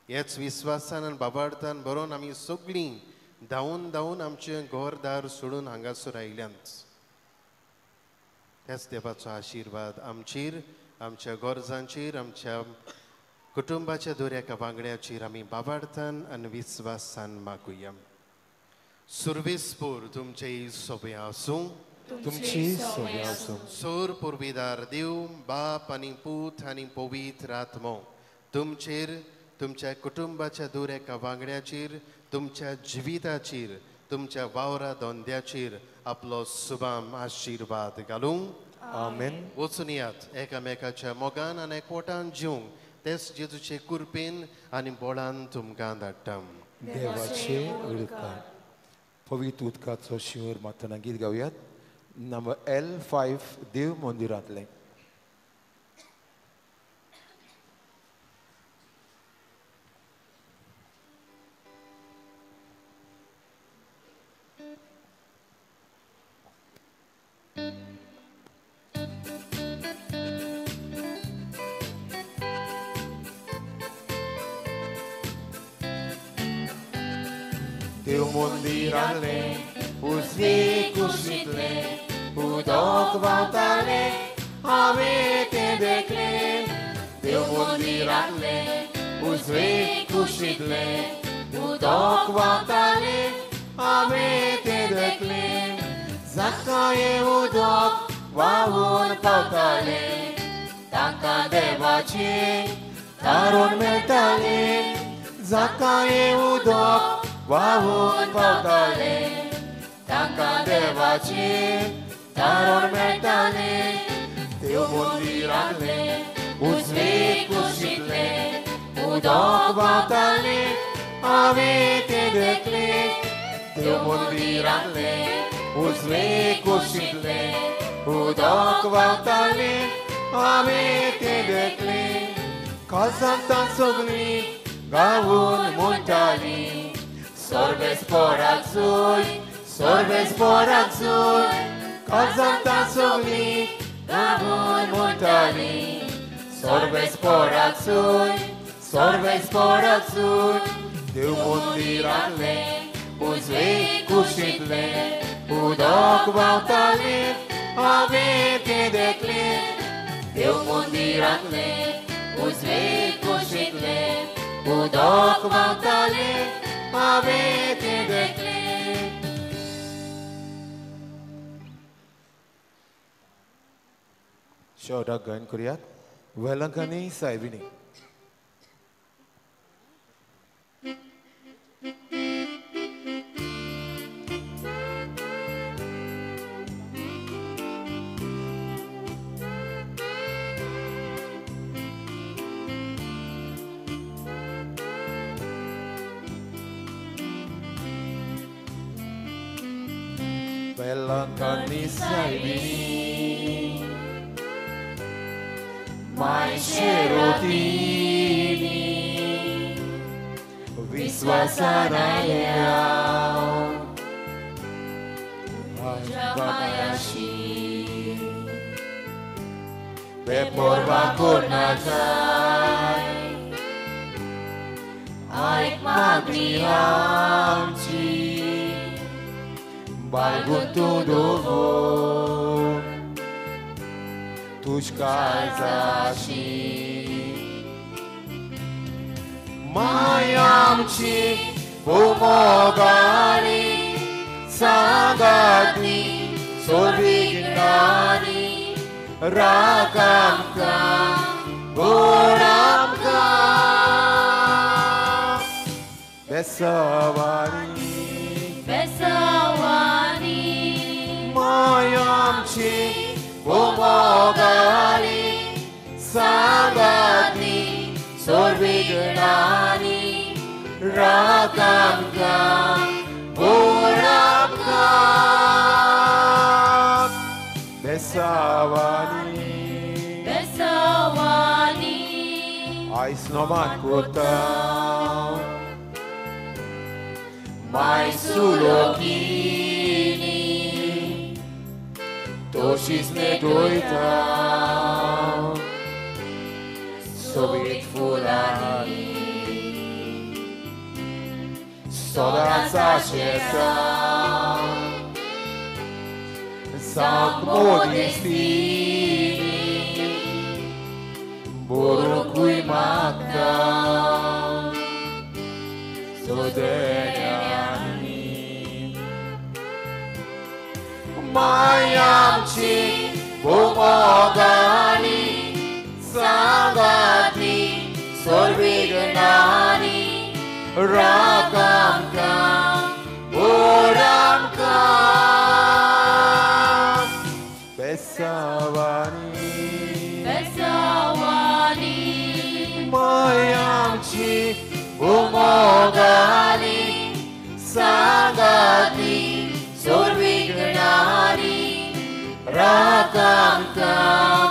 हेच विस्वासान आनी बाबार्थान बरोवन आमी सगळीं धांवून धांवून आमचें घरदार सोडून हांगासर आयल्यांत. त्याच देवाचो आशिर्वाद आमचेर, आमच्या गरजांचेर, आमच्या कुटुंबाच्या दर्याका वांगड्याचेर आमी बाबार्थान आनी विस्वासान मागुया. सुर्वेसपूर तुमचें सोबें आसूं. तुमची सोबें आसूं. सोर पुर्विदार देव बाप आनी पूत आनी पवित्र आत्मो तुमचेर, तुमच्या कुटुंबाच्या दर एका वांगड्याचेर, तुमच्या जिविताचेर, तुमच्या वावरा धंद्याचेर आपलो सुबाम आशिर्वाद घालूं. आमेन. वचून यात एकामेकाच्या मोगान आनी एकवटान जिवंक तेच जेजूचे कृपेन आनी बोळान तुमकां धाडटा. देवाचे उदकार पवित्र उदकाचो शिंवर मारतना गीत गावयात. नंबर L5 देव मंदिरांतलें. देव मंदिरांतलें उजवे कुशींतलें उदक व्हांवतालें हांवें तें देखलें. देव मंदिरांतलें उजवे कुशींतलें उदक व्हांवतालें हांवें तें देखलें. जाका हें उदक व्हांवून पावतालें तांकां देवाचें तारण मेळटालें. जाका हें उदक व्हांवून पावतालें तांकां देवाचें तारण मेळटालें. देव मंदिरांतलें उजवे कुशींतलें उदक व्हांवतालें हांवें तें देखलें. देव मंदिरांतलें उजवे कुशींतलें उदक व्हांवतालें हांवें तें देखलें. काळजांत सगळीं गावून म्हणटालीं सर्वेस्पराक जोय, सर्वेस्पराक जोय. काळजांत सगळीं गावून म्हणटाली सोर्वेस पोराक सूय सोर्वेस पोराक सूय देव मंदिरांतलें उजवे कुशींतलें उदक व्हांवतालें हांवें तें देखलें देव मंदिरांतलें उजवे कुशींतलें उदक व्हांवतालें हांवें तें देखलें. शेवटाक गायन करुयात वेलंकनी सायबिणी. वेलंकनी सायबिणी मायशेरोतीनी विश्वासान आयल्या मायाशी बेपर्वा करनाकाय आयक मागणी आमची बाळगून तूं दवर तुज काळजाशी माय आमची भोमोगारी सांगाती सोर्विघ्नानी राख आमकां गोड आमकां बेसवानी बेसवानी माय आमची भोमोगारी सांगाती सोर्विघ्नानी राख आमकां गोड आमकां बेसावानी बेसावानी आयज नोमान कोता माय सुलोकीनी तशीच नेटोयता सोबीत फुलांनी सदांच आशेता जावंक मोदिस्तीनी बरोवंकूय मागता सोदऱ्यांनी माय आमची भोमोगाली सांगाती सोर्विघ्नानी राख आमकां गोड आमकां बेसावानी बेसावानी माय आमची भोमोगाली सांगाती सोर्विघ्नानी राख आमकां